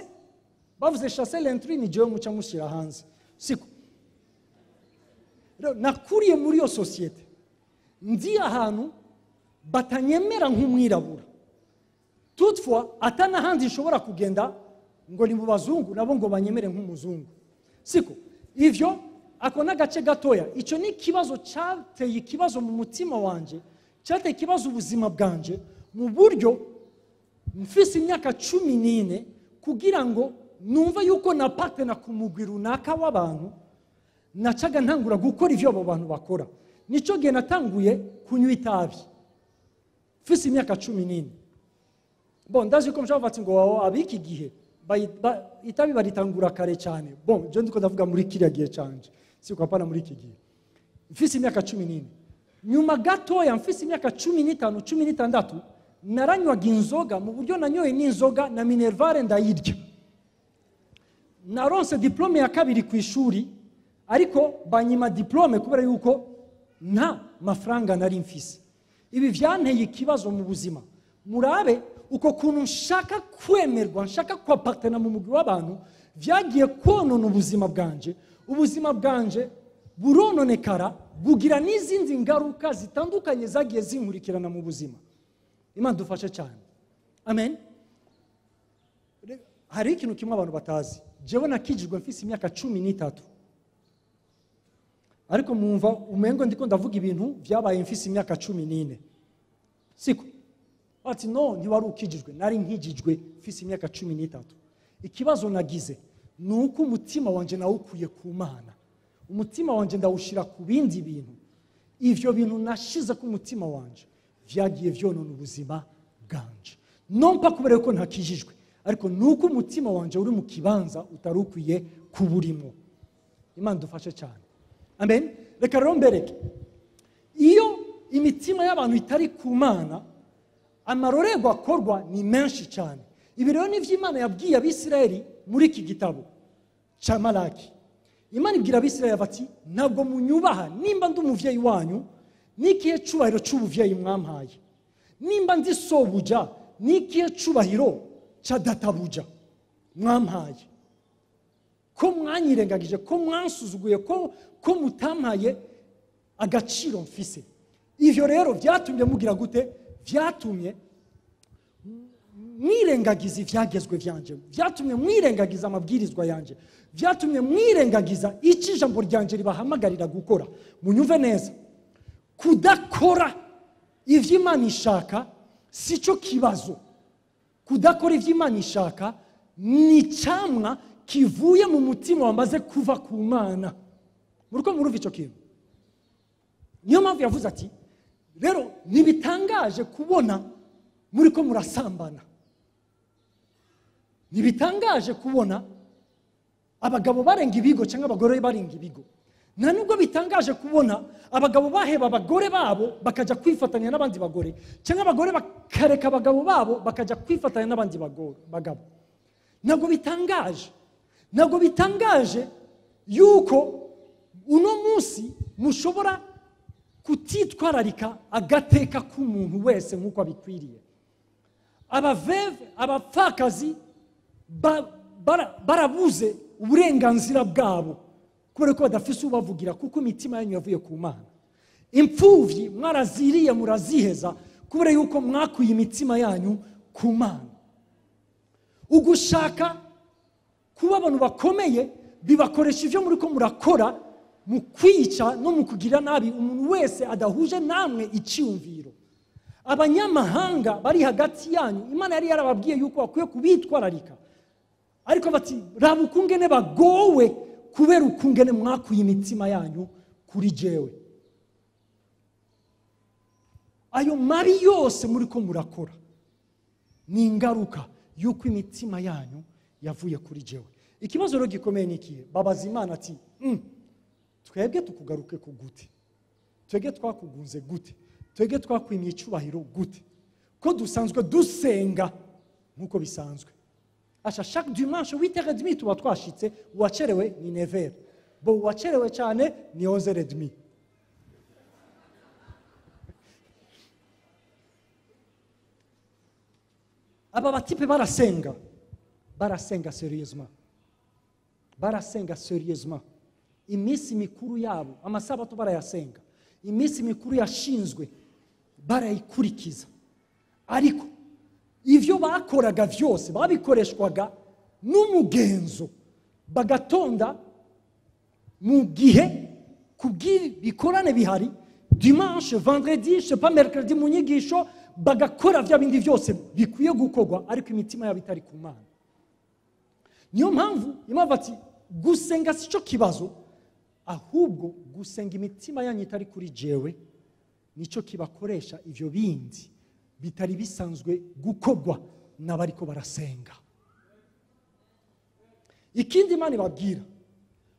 bavuze chassez l'intrus, ni jewe muca mushyira hanze. Siko. Rero nakuriye muri iyo société, ndi ahantu batanyemera nk'umwirabura. Toutefois, atanahandi nshobora kugenda ngo ni mu bazungu nabo ngo banyemere nk'umuzungu. Siko. Ivyo ako n'agace gatoya. Ico ni ikibazo cyateye ikibazo mu mutima wanje, cyateye ikibazo ubuzima bwanje, mu buryo mfise imyaka 14 kugira ngo numve yuko napartena ku mugwi runaka w'abantu, nacaga ntangura gukora ivyo abo bantu bakora. Nico gihe natanguye kunywa itabi mfise imyaka 14. Bon, ndazi ko mushobora kuvuga ngo abiki gihe itabi baritangura kare cyane. Bon, je ndiko ndavuga muri kiriya gihe canje, siko hapana muri iki gihe. Mfise imyaka 14. Nyuma gatoya mfise imyaka 15, 16, naranywaga inzoga mu buryo nanyoye n'inzoga na minervare ndayirya. Naronse diplome ya kabiri ku ishuri, ariko banyima diplome kubera yuko nta mafaranga nari mfise. Ibi vyanteye ikibazo mu buzima. Murabe uko kuntu nshaka kwemerwa, nshaka kwapartena mu mugwi w'abantu, vyagiye konona ubuzima bwanje. Ubuzima bwanje burononekara, bugira n'izindi ngaruka zitandukanye zagiye zinkurikirana mu buzima. Imana dufashe cyane. Amen. Hari ikintu kimwe abantu batazi. Jewe nakijijwe mfise imyaka 13. Ariko mwumva umengo ndiko ndavuga ibintu vyabaye mfise imyaka 14. Siko. Ati no, ntiwari ukijijwe, nari nkijijwe mfise imyaka 13. Ikibazo nagize ni uko umutima wanje nawukuye ku Mana. Umutima wanje ndawushira ku bindi bintu. Ivyo bintu nashize ku mutima wanje vyagiye vyonona ubuzima bwanje. Non pas kubera ko ntakijijwe, ariko nuko umutima wanje uri mu kibanza utarukwiye kuburimo. Imana dufashe cyane. Amen. Reka rero mbereke. Iyo imitima y'abantu itari ku Mana, amarorerwa akorwa ni menshi cyane. Ibi rero nivyo Imana yabwiye Abisirayeli muri iki gitabo ca Malaki. Imana ibwira Abisirayeli bati ntabwo munyubaha, nimba ndi umuvyeyi wanyu, nikihe cubahiro c'ubuvyeyi mwampaye? Nimba ndi sobuja, nikihe cubahiro ca databuja mwampaye? Ko mwanyirengagije, ko mwansuzuguye, ko mutampaye agaciro mfise. Ivyo rero vyatumye mugira gute? Vyatumye mwirengagiza ivyagezwe vyanje, vyatumye mwirengagiza amabwirizwa yanje, vyatumye mwirengagiza ico ijambo ryanje ribahamagarira gukora. Munyumve neza, kudakora ivyo Imana ishaka sico kibazo. Kudakora ivyo Imana ishaka ni icamwa kivuye mu mutima wamaze kuva ku Mana. Muriko murumva ico kintu? Niyo mpamvu yavuze ati rero ntibitangaje kubona muriko murasambana, ntibitangaje kubona abagabo barenga ibigo cyangwa abagore barenga ibigo, nta nubwo bitangaje kubona abagabo baheba abagore babo bakajya kwifatanya n'abandi bagore, cyangwa abagore bakareka abagabo babo bakajya kwifatanya n'abandi bagabo. Ntabwo bitangaje, ntabwo bitangaje yuko uno munsi mushobora Kutitwararika agateka k'umuntu wese nk'uko abikwiriye. Abaveve, abapfakazi barabuze uburenganzira bwabo kubera ko badafise ubavugira, kuko imitima yanyu yavuye ku Mana. Imfuvyi mwaraziriye muraziheza kubera yuko mwakuye imitima yanyu ku Mana. Ugushaka kuba abantu bakomeye bibakoresha ivyo muriko murakora mu kwica no mu kugira nabi umuntu wese adahuje namwe iciyumviro. Abanyamahanga bari hagati yanyu, Imana yari yarababwiye yuko bakwiye kubitwararika, ariko bati raba ukungene bagowe kubera ukungene mwakuye imitima yanyu kuri jewe. Ayo mabi yose muriko murakora ni ingaruka yuko imitima yanyu yavuye kuri jewe. Ikibazo rero gikomeye ni ikihe? Babaza Imana ati twebwe tukugaruke ku gute? Twebwe twakugunze gute? Twebwe twakwimye icyubahiro gute? Ko dusanzwe dusenga nk'uko bisanzwe. Asha chaque dimanche 8h30 tuba twashitse, uwacerewe ni 9h. Bo uwacerewe cyane ni 11h30. Aba batipe barasenga. Barasenga sérieusement. Barasenga sérieusement. Iminsi mikuru yabo, amasabato barayasenga. Iminsi mikuru yashinzwe barayikurikiza. Ariko ivyo bakoraga vyose babikoreshwaga n'umugenzo, bagatonda mu gihe kubw'ibikorane bihari, dimanche, vendredi, je sais pas, mercredi mu nyigisho, bagakora vya bindi vyose bikwiye gukorwa, ariko imitima yabo itari ku Mana. Niyo mpamvu Imana ati gusenga sico kibazo, ahubwo gusenga imitima yanyu itari kuri jewe nico kibakoresha ivyo bindi bitari bisanzwe gukorwa n'abariko barasenga. Ikindi Imana ibabwira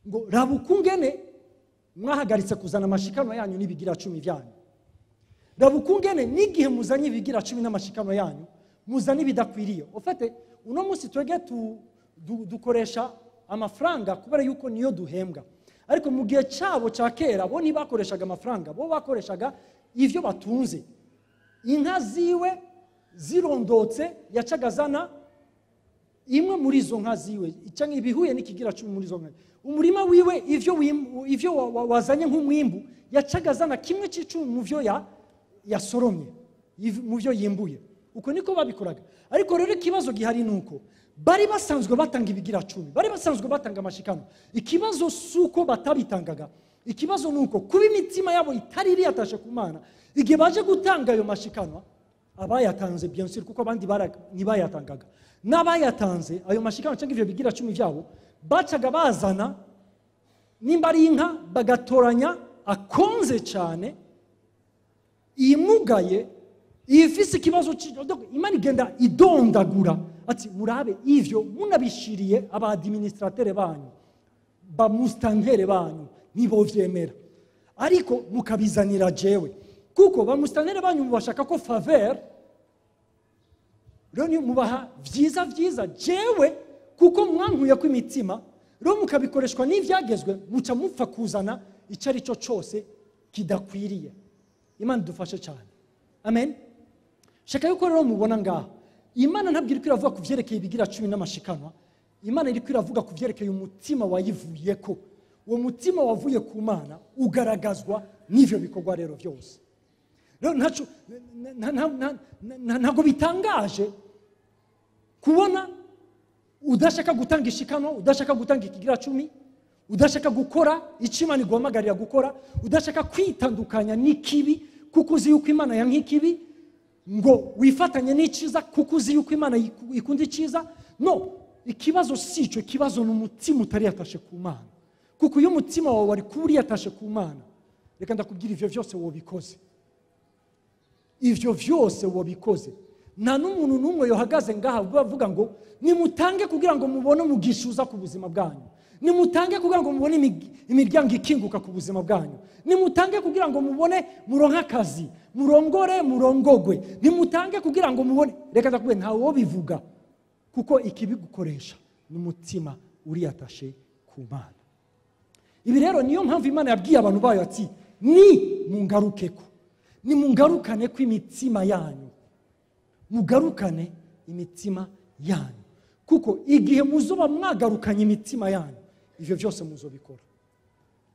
ngo raba ukungene mwahagaritse kuzana amashikano yanyu n'ibigira 10 byanyu. Raba ukungene n'igihe muzanye ibigira 10 n'amashikano yanyu muzanye ibidakwiriye. Ofete uno munsi twege dukoresha amafaranga kubera yuko niyo duhembwa, ariko mu gihe cyabo cya kera bo ntibakoreshaga amafaranga, bo bakoreshaga ivyo batunze. Inka ziwe zirondotse yacagazana imwe muri izo nka ziwe cyangwa ibihuye n'ikigira 10 muri izo nka. Umurima wiwe ivyo wazanye nk'umwimbu yacagazana kimwe c'icumi mu vyo yasoromye, mu vyo yimbuye. Uko niko babikoraga. Ariko rero ikibazo gihari nuko bari basanzwe batanga ibigira 10, bari basanzwe batanga amashikano. Ikibazo suko batabitangaga, ikibazo nuko kuba imitima yabo itari iriyatashe ku Mana. Igihe baje gutanga ayo mashikano, abayatanze bien sûr kuko abandi ntibayatangaga, n'abayatanze ayo mashikano cyangwa ivyo bigira 10 byabo bacaga bazana nimba ari inka bagatoranya akonze cyane imugaye ifise ikibazo. Imana igenda idondagura ati murabe ivyo munabishiriye aba administrateur banyu, ba mustantere banyu nibo vyemera, ariko mukabizanira jewe, kuko ba mustantere banyu mubashaka ko faveur, rero mubaha vyiza vyiza jewe, kuko mwankuye ko imitima, rero mukabikoreshwa n'ivyagezwe, muca mupfa kuzana icyo ari cyo cyose kidakwiriye. Imana dufashe cyane. Amen. Shaka yuko rero mubona ngaha Imana ntabwo iriko iravuga ku vyerekeye ibigira 10 n'amashikanwa. Imana iriko iravuga ku vyerekeye umutima wayivuyeko. Uwo mutima wavuye ku Mana ugaragazwa n'ivyo bikorwa rero vyose. Rero ntabwo bitangaje kubona udashaka gutanga ishikanwa, udashaka gutanga ikigira 10, udashaka gukora icyo Imana iguhamagarira gukora, udashaka kwitandukanya n'ikibi kuko uzi yuko Imana yanka ikibi, ngo wifatanye n'icyiza kuko uzi yuko Imana ikunda icyiza. No, ikibazo si icyo, ikibazo ni umutima utari yatashe ku Mana. Kuko iyo umutima wawe wari kuba uriyatashe ku Mana, reka ndakubwira ivyo vyose wobikoze. Ivyo vyose wobikoze. Nta n'umuntu n'umwe yohagaze ngaha avuga ngo nimutange kugira ngo mubone umugisha uza ku buzima bwanyu, nimutange kugira ngo mubone imiryango ikinguka ku buzima bwanyu, nimutange kugira ngo mubone muronke akazi, murongore murongogwe, nimutange kugira ngo mubone. Reka ndakubwira ntawe wobivuga, kuko ikibigukoresha ni umutima uriyatashe ku Mana. Ibi rero niyo mpamvu Imana yabwiye abantu bayo ati ni Ni mungarukeko, nimungarukane kw'imitima yanyu, mugarukane imitima yanyu, kuko igihe muzoba mwagarukanye imitima yanyu, ivyo vyose muzobikora.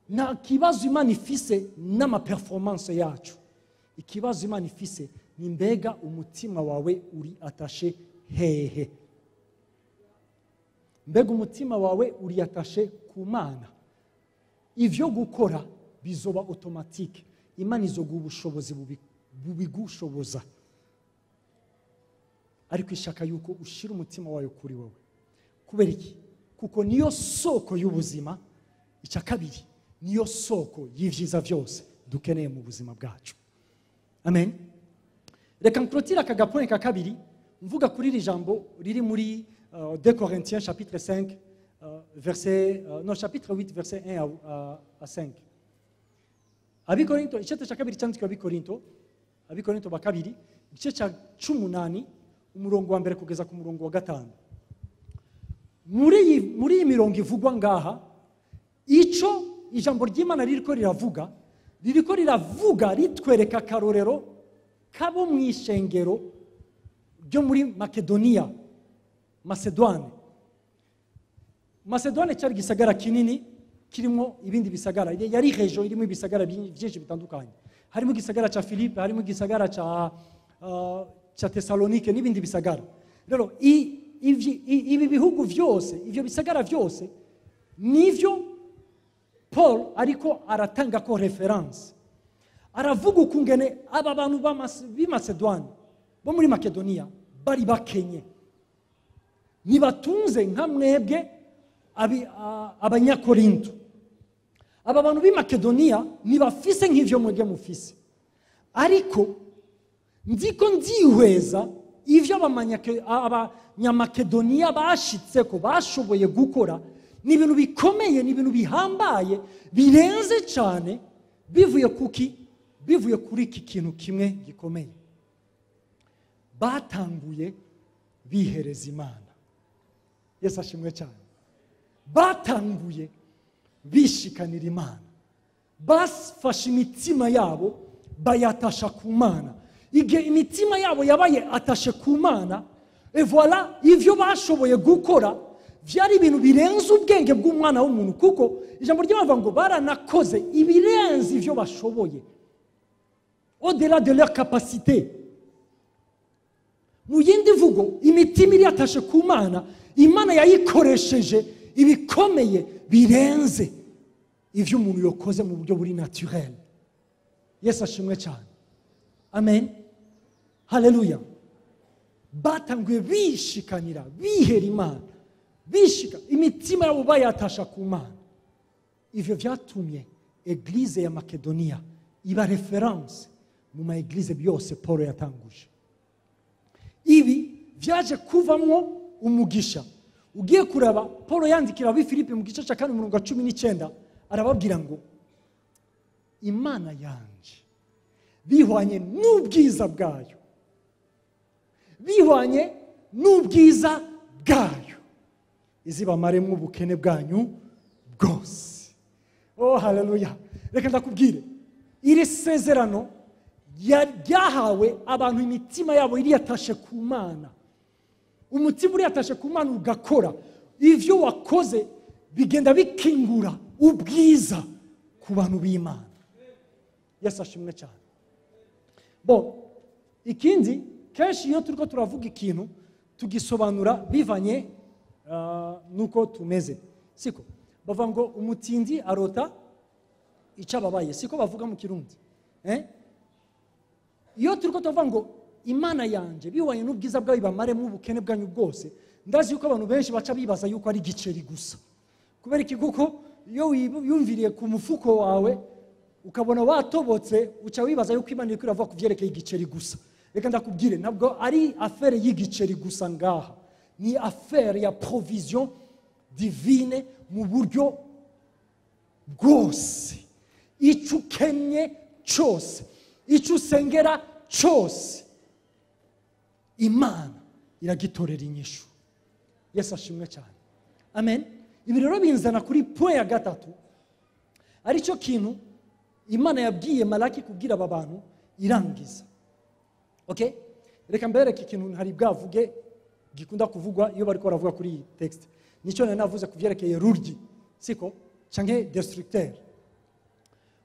Nta kibazo Imana ifise n'amaperformance yacu. Ikibazo Imana ifise ni: mbega umutima wawe uri attaché hehe? Mbega umutima wawe uri attaché ku Mana? Ivyo gukora bizoba automatique. Imana izoguha ubushobozi bubigushoboza, ariko ishaka yuko ushira umutima wayo kuri wowe. Kubera iki? Kuko niyo soko y'ubuzima. Icya kabiri, niyo soko y'ivyiza vyose dukeneye mu buzima bwacu. Amen. Reka nkurotire aka gapoint ka kabiri mvuga kuri iri jambo riri muri 2 Corinthiens chapitre 5, verset, non, chapitre 8, verset 1 à 5. Abikorinto, igice cya kabiri cyandikiwe Abikorinto, Abikorinto ba kabiri, igice cya 18, umurongo wa mbere kugeza ku murongo wa gatanu. Muri iyi mirongo ivugwa ngaha, ico ijambo ry'Imana ririko riravuga ritwereka akarorero kabo mu ishengero ryo muri Makedoniya, Macédoine. Macédoine cyari igisagara kinini kirimo ibindi bisagara, yari région irimo ibisagara byinshi bitandukanye, harimo igisagara cya Philippe, harimo igisagara cya Tesalonike n'ibindi bisagara. Rero ibi bihugu byose, ivyo bisagara byose, nivyo Paul ariko aratanga ko référence. Aravuga ukungene aba bantu b'i Macédoine, bo muri Makedoniya, bari bakenye, ntibatunze nka mwebwe Abanyakorinto. Aba bantu b'i Makedoniya ntibafise nk'ivyo mwebwe mufise, ariko ndiko ndihweza ivyo Abanyamakedoniya bashitseko, bashoboye gukora. Ni ibintu bikomeye, ni ibintu bihambaye, birenze cyane. Bivuye kuki? Bivuye kuri iki kintu kimwe gikomeye: batanguye bihereza Imana. Yesu ashimwe cyane. Batanguye bishikanira Imana, bafashe imitima yabo bayatasha ku Mana. Igihe imitima yabo yabaye attaché ku Mana, et voilà, ivyo bashoboye gukora byari ibintu birenze ubwenge bw'umwana w'umuntu, kuko ijambo ry'Imana ngo baranakoze ibirenze ivyo bashoboye, au-delà de leur capacité. Mu yindi mvugo, imitima iri attaché ku Mana, Imana yayikoresheje ibikomeye birenze ivyo umuntu yakoze mu buryo buri naturel. Yesu ashimwe cyane. Amen, haleluya. Batanguye bishikanira, bihera Imana, bishika imitima yabo bayatasha ku Mana. Ivyo vyatumye église ya Makedoniya iba référence mu ma église byose Paul yatanguje. Ibi vyaje kuvamwo umugisha. Ugiye kuraba, Paul yandikira ab'i Filipi mu gice cya kane, umurongo wa 19, arababwira ngo: "Imana yanje, bihwanye n'ubwiza bwayo, bihwanye n'ubwiza bwayo, izibamaremo ubukene bwanyu bwose." Oh, haleluya! Reka ndakubwire, iri sezerano ryahawe abantu imitima yabo iri attaché ku Mana. Umutima uri attaché ku Mana ugakora, ivyo wakoze bigenda bikingura ubwiza ku bantu b'Imana. Yesu ashimwe cyane. Bo ikindi, kenshi iyo turiko turavuga ikintu, tugisobanura bivanye nuko tumeze. Siko bavuga ngo umutindi arota icyo ababaye? Siko bavuga mu Kirundi, eh? Iyo turiko tuvuga ngo Imana yanje bihwanye n'ubwiza bwayo bamaremo ubukene bwanyu bwose, ndazi yuko abantu benshi baca bibaza yuko ari igiceri gusa. Kubera iki? Kuko iyo wiyumviriye ku mufuko wawe ukabona watobotse, uca wibaza yuko Imana iriko iravuga ku vyerekeye igiceri gusa. Reka ndakubwire, ntabwo ari affaire y'igiceri gusa ngaha, ni affaire ya provision divine mu buryo bwose. Icyo ukennye cyose, icyo usengera cyose, Imana iragitorera inyishu. Yesu ashimwe cyane. Amen. Ibi rero binzana kuri point ya gatatu, aricyo kintu Imana yabwiye Malaki kubwira aba bantu irangiza. Okay? Reka mbereke ikintu ntari bwavuge gikunda kuvugwa iyo bariko baravuga kuri iyi texte. Nico nari navuze kuvyerekeye ruryi, siko? Canke destructeur.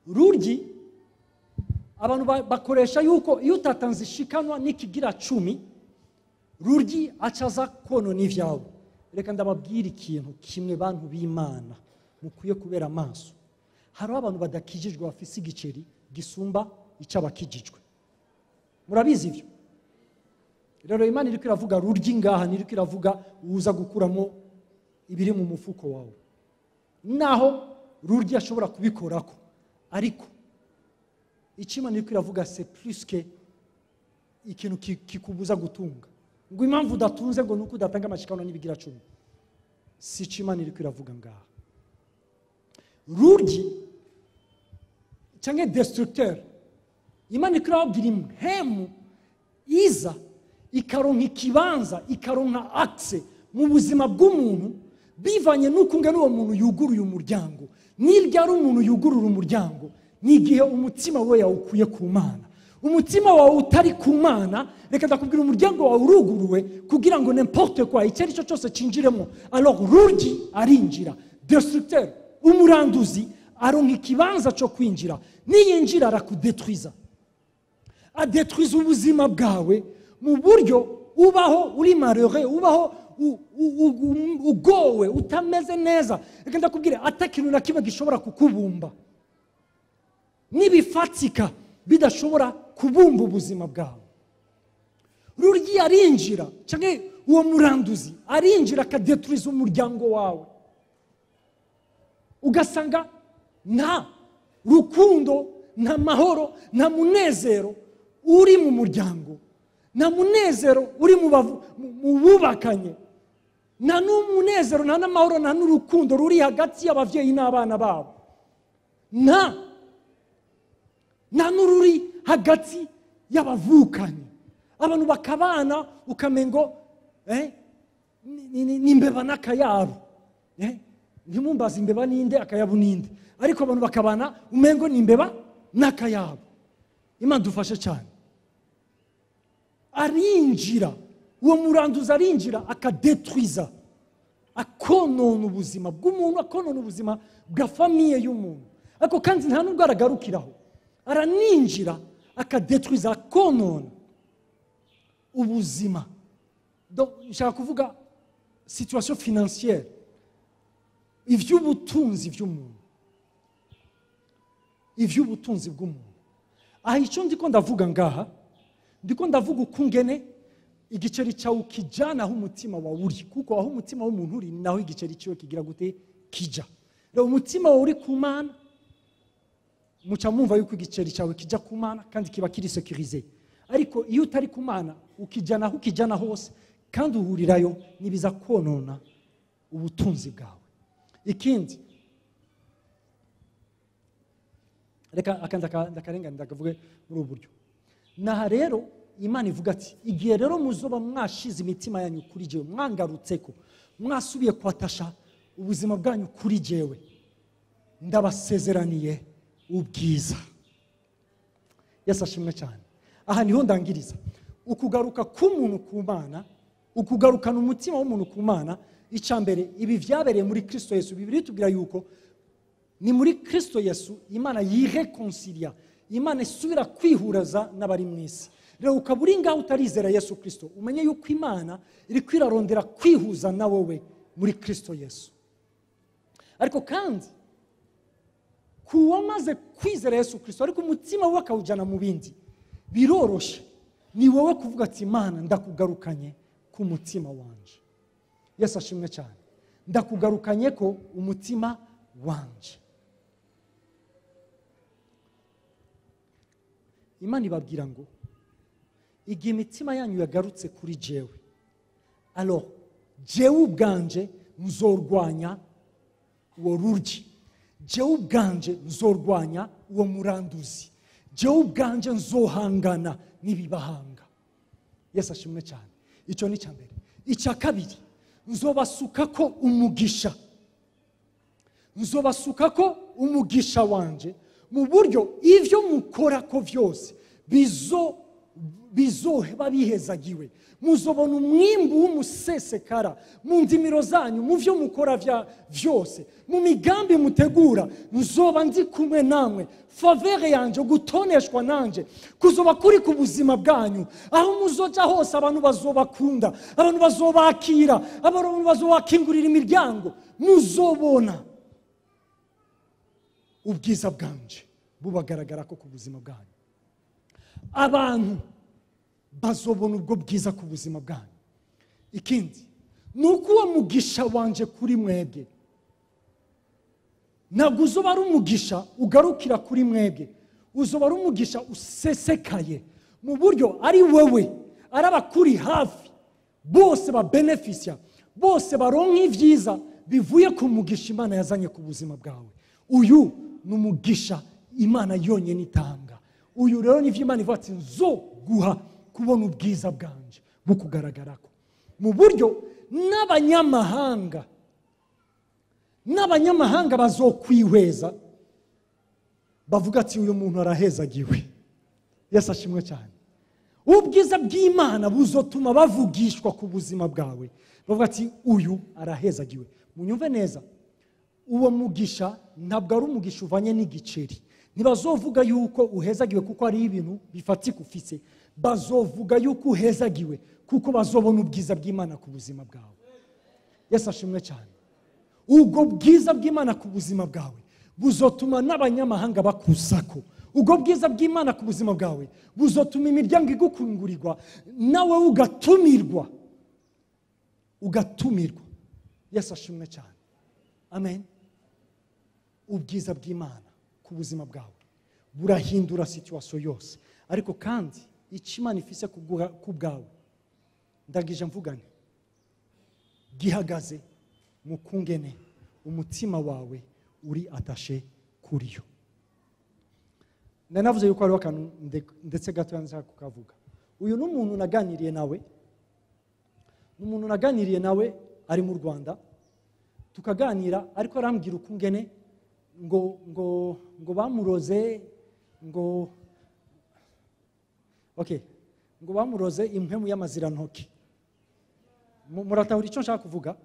Ruryi abantu bakoresha yuko iyo utatanze ishikanwa n'ikigira 10, ruryi acaza konona ivyawe. Reka ndababwira ikintu kimwe bantu b'Imana mukwiye kubera amaso. Hariho abantu badakijijwe bafise igiceri gisumba ic'abakijijwe. Murabizi ivyo? Rero Imana iriko iravuga ruryi ngaha, niriko iravuga uza gukuramo ibiri mu mufuko wawe. Naho ruryi ashobora kubikorako, ariko icyo Imana iriko iravuga c'est plus que ikintu kikubuza gutunga. Ngo impamvu udatunze ngo nuko udatanga amashikano n'ibigira 10. Si icyo Imana iriko iravuga ngaha. Ruryi canke destructeur, Imana iriko irababwira impemu iza ikaronka ikibanza, ikaronka accès mu buzima bw'umuntu bivanye n'uko ungana uwo muntu yuguruye umuryango. Nirya ari umuntu yugurura umuryango ni igihe umutima we yawukuye ku Mana. Umutima wawe utari ku Mana, reka ndakubwira umuryango wawe uruguruwe kugira ngo n'importe quoi icyo ari cyo cyose cinjiremo. Alors ruryi arinjira, destructeur, umuranduzi aronka ikibanza cyo kwinjira. Niyinjira arakudetruiza, adetruiza ubuzima bwawe mu buryo ubaho uri malheureux, ubaho ugowe, utameze neza. Reka ndakubwira atakintu na kimwe gishobora kukubumba, nibifatika bidashobora kubumba ubuzima bwawe. Ruryi arinjira, canke uwo muranduzi arinjira akadetruiza umuryango wawe, ugasanga nta rukundo, nta mahoro, nta munezero uri mu muryango, nta munezero uri mu bubakanye, nta n'umunezero, nta n'amahoro, nta n'urukundo ruri hagati y'abavyeyi n'abana babo, nta n'ururi hagati y'abavukanye. Abantu bakabana ukamengo ni imbeba n'akayabo. Ntimumbaze imbeba ninde akayabu ninde, ariko abantu bakabana umengo ni imbeba n'akayabo. Imana dufashe cyane. Arinjira uwo muranduzi, arinjira akadetruiza, akonona ubuzima bw'umuntu, akonona ubuzima bwa famiye y'umuntu. Ariko kandi nta nubwo aragarukiraho, araninjira akadetruiza, akonona ubuzima. Donc nshaka kuvuga situation financière, ivy'ubutunzi by'umuntu, ivy'ubutunzi bw'umuntu. Aha icyo ndiko ndavuga ngaha, ndiko ndavuga ukungene igiceri cyawe ukijana aho umutima wawe uri, kuko aho umutima w'umuntu uri naho igiceri cyawe kigira gute kija. Rero umutima wawe uri ku Mana, muca mumva yuko igiceri cyawe kija ku Mana kandi kiba kiri sécurisé. Ariko iyo utari ku Mana ukijana aho ukijana hose kandi uhurirayo, nibiza konona ubutunzi bwawe. Ikindi, reka akanda ndakarenga ndakavuge muri ubu buryo. Naha rero Imana ivuga ati igihe rero muzoba mwashize imitima yanyu kuri jewe, mwangarutseko, mwasubiye kwatasha ubuzima bwanyu kuri jewe, ndabasezeraniye ubwiza. Yesu ashimwe cyane. Aha niho ndangiriza. Ukugaruka k'umuntu ku Mana, ukugarukana umutima w'umuntu ku Mana, icambere ibi vyabereye muri Kristo Yesu. Bibiliya itubwira yuko ni muri Kristo Yesu Imana yireconcilia, Imana isubira kwihuraza n'abari mu isi. Rero ukaba uri ngaho utarizera Yesu Kristo, umenye yuko Imana iri kwirarondera kwihuza na wowe muri Kristo Yesu. Ariko kandi kuwamaze kwizera Yesu Kristo ariko umutima we akawujana mu bindi, biroroshe ni wowe kuvuga ati Imana ndakugarukanye ku mutima wanje. Yesu ashimwe cyane. Ndakugarukanye ko umutima wanje. Imana ibabwira ngo igihe imitima yanyu yagarutse kuri jewe, alors jewe ubwanje nzorwanya uwo ruryi, jewe ubwanje nzorwanya uwo muranduzi, jewe ubwanje nzohangana n'ibibahanga. Yesu ashimwe cyane. Icyo ni icya mbere. Icya kabiri, nzobasuka ko umugisha, nzobasuka ko umugisha wanje Mu buryo ivyo mukora ko vyose bizoheba bihezagiwe. Muzobona umwimbu w'umusesekara mu ndimiro zanyu, mu vyo mukora vyose, mu migambi mutegura, nzoba ndi kumwe namwe. Faveur yanje, gutoneshwa nanje kuzoba kuri ku buzima bwanyu. Aho muzoja hose abantu bazobakunda, abantu bazobakira, abantu bazobakingurira imiryango. Muzobona ubwiza bwanje bubagaragara ko ku buzima bwanyu. Abantu bazobona ubwo bwiza ku buzima bwanyu. Ikindi nuko uwo mugisha wanje kuri mwebwe ntabwo uzoba ari umugisha ugarukira kuri mwebwe, uzoba ari umugisha usesekaye mu buryo ari wewe, ari abakuri hafi bose babenefisia, bose baronka ivyiza bivuye ku mugisha Imana yazanye ku buzima bwawe. Uyu ni umugisha Imana yonyine itanga. Uyu rero nivyo Imana ivuga ati nzoguha kubona ubwiza bwanje bukugaragarako, mu buryo n'abanyamahanga bazokwihweza bavuga ati uyu muntu arahezagiwe. Yesu ashimwe cyane. Ubwiza bw'Imana buzotuma bavugishwa ku buzima bwawe, bavuga ati uyu arahezagiwe. Munyumve neza, uwo mugisha ntabwo ari umugisha uvanye n'igiceri. Ntibazovuga yuko uhezagiwe kuko ari ibintu bifatika ufise, bazovuga yuko uhezagiwe kuko bazobona ubwiza bw'Imana ku buzima bwawe. Yesu ashimwe cyane. Ubwo bwiza bw'Imana ku buzima bwawe buzotuma n'abanyamahanga bakusako. Ubwo bwiza bw'Imana ku buzima bwawe buzotuma imiryango igukungurirwa, nawe ugatumirwa, ugatumirwa. Yesu ashimwe cyane. Amen. Ubwiza bw'Imana ku buzima bwawe burahindura situation yose. Ariko kandi icyo Imana ifise ku bwawe, ndagije mvugane, gihagaze mu kungene umutima wawe uri atashe kuriyo. Nanavuze yuko hariho akantu ndetse gato nshaka kukavuga. Uyu ni umuntu naganiriye nawe, ni umuntu naganiriye nawe ari mu Rwanda, tukaganira, ariko arambwira ukungene ngo ngo ngo bamuroze, ngo okay, ngo bamuroze impwemu y'amazirantoki. Muratahura icyo nshaka kuvuga?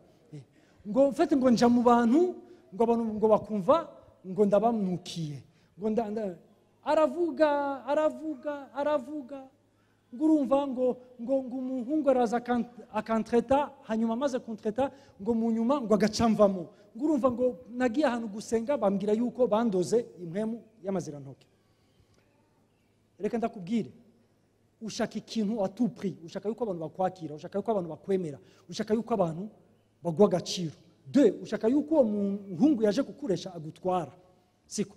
Ngo mfate ngo nja mu bantu, ngo abantu ngo bakumva ngo ndabamnukiye, ngo aravuga aravuga aravuga, ngo urumva ngo ngo ngo umuhungu araza akantreta, hanyuma amaze kuntreta ngo mu nyuma ngo agacamvamo, ngo urumva ngo nagiye ahantu gusenga bambwira yuko bandoze impwemu y'amazirantoki. Reka ndakubwire, ushaka ikintu à tout prix, ushaka yuko abantu bakwakira, ushaka yuko abantu bakwemera, ushaka yuko abantu baguha agaciro. De, ushaka yuko uwo muhungu yaje kukuresha agutwara, siko?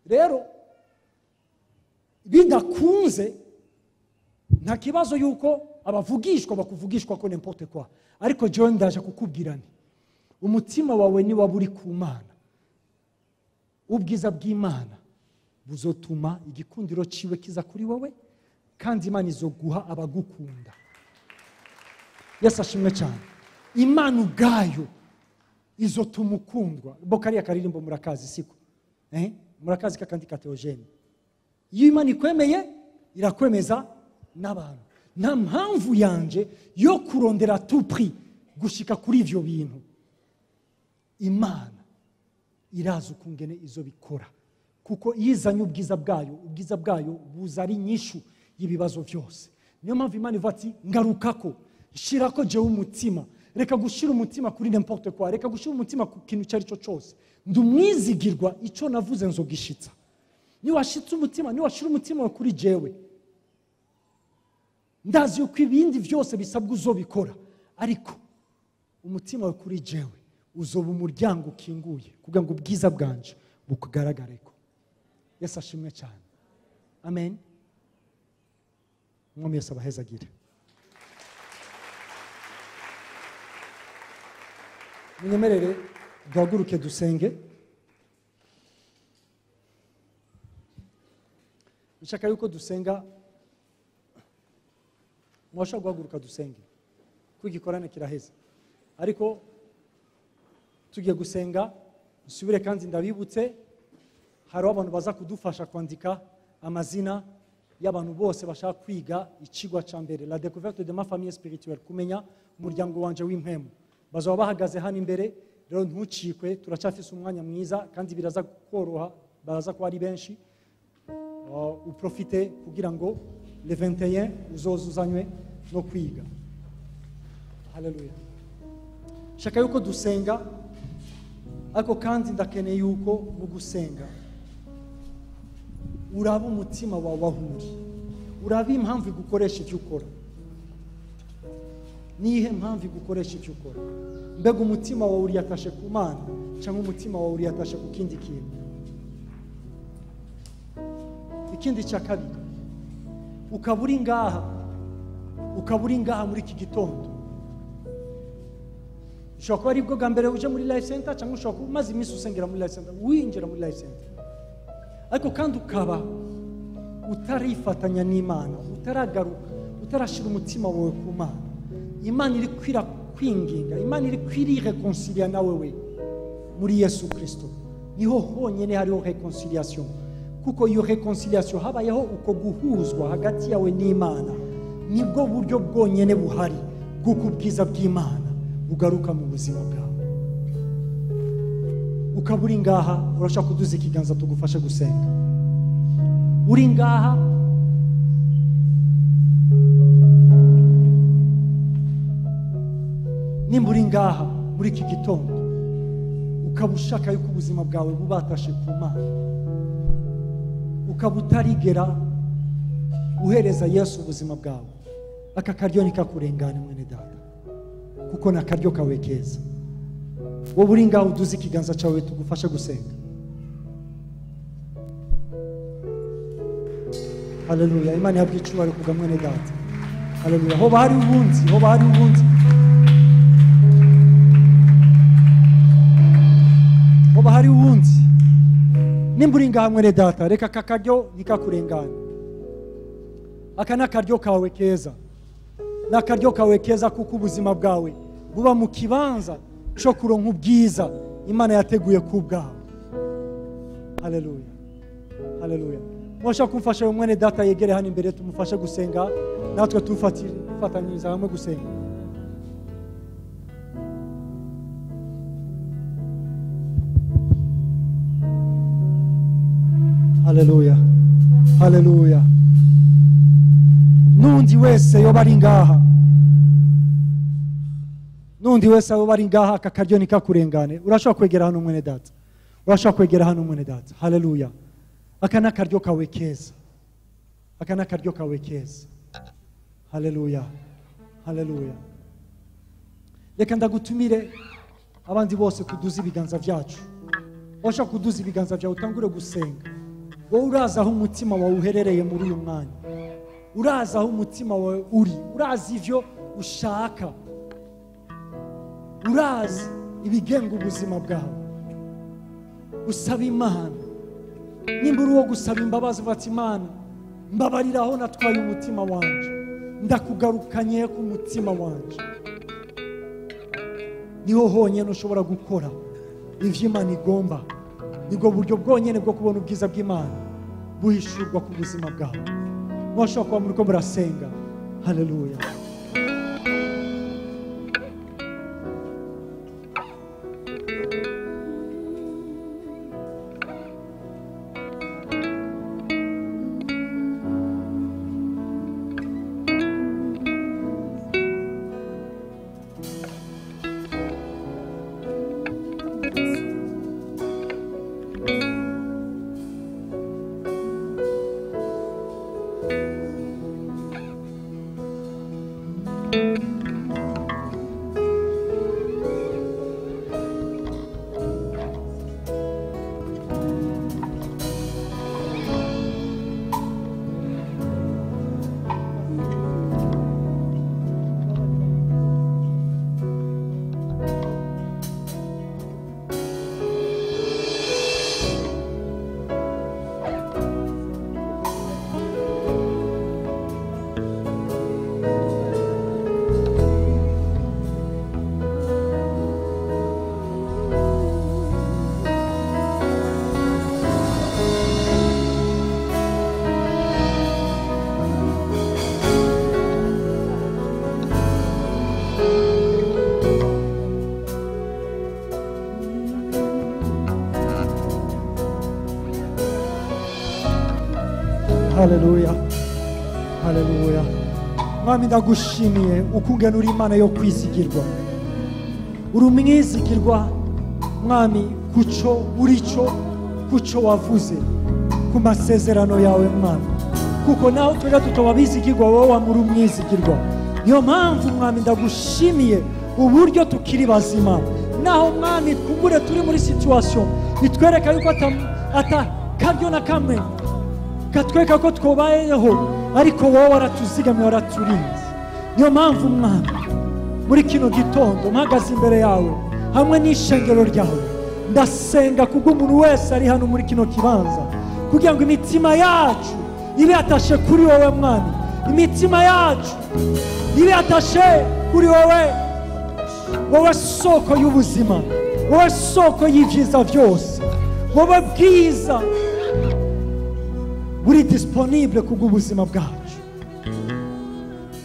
Rero bidakunze nta kibazo yuko abavugishwa bakuvugishwa ko n'importe quoi, ariko jewe ndaje kukubwira nti umutima wawe ni waba uri ku Mana, ubwiza bw'Imana buzotuma igikundiro ciwe kiza kuri wowe, kandi Imana izoguha abagukunda. Yesu ashimwe cyane. Imana ubwayo izotuma ukundwa. Bo kariya karirimbo murakazi, siko? Murakazi kakandi ka Theogene. Iyo Imana ikwemeye irakwemeza n'abantu. Nta mpamvu yanje yo kurondera tout prix gushika kuri ivyo bintu. Imana irazi ukungene izo bikora, kuko iyo izanye ubwiza bwayo, ubwiza bwayo buza ari nyishu y'ibibazo vyose. Niyo mpamvu Imana ivuga ati ngarukako, shirako jewe umutima. Reka gushira umutima kuri n'importe quoi, reka gushira umutima ku kintu icyo ari cyo cyose. Ndumwizigirwa, ico navuze nzogishitsa. Niwashitse umutima, niwashira umutima kuri jewe, ndazi yuko ibindi vyose bisabwa uzobikora, ariko umutima wawe kuri jewe uzoba umuryango ukinguye kugira ngo ubwiza bwanje bukugaragareko. Yesu ashimwe cyane. Amen. Umwami Yesu abahezagire. Munyemerere duhaguruke dusenge. Nshaka yuko dusenga, mwashobora guhaguruka dusenge kuko igikorane kiraheze, ariko tugiye gusenga. Nsubire kandi ndabibutse, Hariho abantu baza kudufasha kwandika amazina y'abantu bose bashaka kwiga icigwa ca mbere, la découverte de ma famille spirituelle, kumenya umuryango wanje w'impemu. Bazaba bahagaze hano imbere, rero ntucikwe, turacyafise umwanya mwiza kandi biraza koroha, baraza kuba ari benshi. Uprofite kugira ngo le 21 uzozuzanywe no kwiga. Haleluya. Shaka yuko dusenga, ariko kandi ndakeneye yuko mu gusenga uraba umutima wawe aho uri, uraba impamvu igukoresha icyo ukora. Nihe mpamvu igukoresha icyo ukora? Mbega umutima wawe uriyatashe ku Mana cyangwa umutima wawe uriyatashe ku kindi kintu? Ikindi cya kabiri, ukaba uri ngaha, ukaba uri ngaha muri iki gitondo, ushobora kuba ari bwo bwa mbere uje muri Life Center, cyangwa ushobora kuba umaze iminsi usengera muri Life Center, winjira muri Life Center, ariko kandi ukaba utarifatanya n'Imana, utaragaruka, utarashyira umutima wawe ku Mana. Imana iri kwinginga, Imana iri kwirireconcilia nawe we muri Yesu Kristo. Niho honyine hariho reconciliation, kuko iyo reconciliation habayeho uko guhuzwa hagati yawe n'Imana, nibwo buryo bwonyene buhari bw'uko ubwiza bw'Imana bugaruka mu buzima bwawe. Ukaba uri ngaha, urashaka kuduza ikiganza tugufashe gusenga. Uri ngaha, nimba uri ngaha muri iki gitondo ukaba ushaka yuko ubuzima bwawe bubatashe ku Mana, ukaba utarigera uhereza Yesu ubuzima bwawe, aka karyo ntikakurengane mwene data, kuko ni akaryo kawe keza. Wowe uri ngaho uduze ikiganza cyawe tugufashe gusenga. Haleluya. Imana ihabwe icyubahiro kubwa mwene data. Haleluya. Hoba hari ubundi, hoba hari ubundi, hoba hari ubundi. Nimba uri ngaha mwene data, reka aka karyo ntikakurengane. Aka ni akaryo kawe keza, ni akaryo kawe keza, kuko ubuzima bwawe buba mu kibanza cyo kuronka ubwiza Imana yateguye ku bwawe. Haleluya, haleluya. Mwashaka kumfasha mwene data yegere hano imbere tumufashe gusenga, natwe tufatanyiriza hamwe gusenga. Haleluya, haleluya. N'undi wese yoba ari ngaha, n'undi wese yoba ari ngaha, aka karyo ntikakurengane. Urashobora kwegera hano mwene data, urashobora kwegera hano mwene data. Haleluya. Aka ni akaryo kawe keza, aka ni akaryo kawe keza. Haleluya, haleluya. Reka ndagutumire abandi bose kuduza ibiganza byacu. Washaka kuduza ibiganza byawe utangure gusenga. Wowe urazi aho umutima wawe uherereye muri uyu mwanya, urazi aho umutima wawe uri, urazi ivyo ushaka, urazi ibigenga ubuzima bwawe. Usaba Imana, nimba uri uwo gusaba imbabazi, uvuga ati Imana mbabarira aho natwaye umutima wanje, ndakugarukanye ku mutima wanje. Niho honyine ushobora gukora ivyo Imana igomba, nibwo buryo bwonyine bwo kubona ubwiza bw'Imana buhishurwa ku buzima bwawe. Mwashobora kuba muriko murasenga. Haleluya. Haleluya, haleluya. Mwami, ndagushimiye ukungene uri Imana yo kwizigirwa, uri umwizigirwa Mwami, kuco urico, kuco wavuze, ku masezerano yawe Mwami, kuko nawe twega tutoba bizigirwa, wowe wamuri umwizigirwa. Niyo mpamvu Mwami ndagushimiye uburyo tukiri bazima, naho Mwami twumbure turi muri situation itwereka yuko ata karyo na kamwe katwereka ko twobayeho, ariko wowe waratuzigamye, waraturinze. Niyo mpamvu Mwami muri kino gitondo mpagaze imbere yawe hamwe n'ishengero ryawe, ndasenga kubw'umuntu wese ari hano muri kino kibanza, kugira ngo imitima yacu ibe yatashe kuri wowe Mwami, imitima yacu ibe yatashe kuri wowe, wowe soko y'ubuzima, wowe soko y'ibyiza byose, wowe bwiza buri disponible kubw'ubuzima bwacu.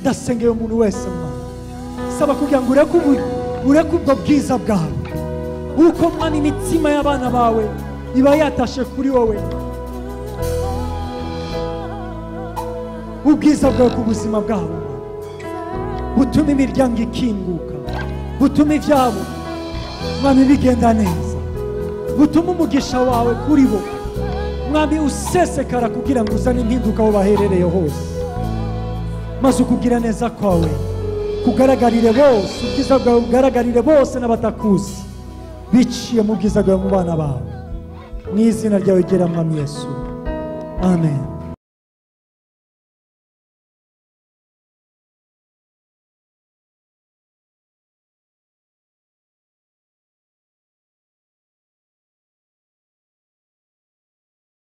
Ndasengeye umuntu wese Mwami, saba kugira ngo ureke ubwo bwiza bwawe, uko Mwami imitima y'abana bawe iba yatashe kuri wowe, ubwiza bwawe ku buzima bwabo butuma imiryango ikinguka, butuma ibyabo Mwami bigenda neza, butuma umugisha wawe kuri bo Mwami usesekara, kugira ngo uzane impinduka aho baherereye hose, maze ukugira neza kwawe kugaragarire bose, ubwiza bwawe bugaragarire bose n'abatakuzi, biciye mu bwiza bwawe mu bana bawe, mu izina ryawe ryera Mwami Yesu, amen.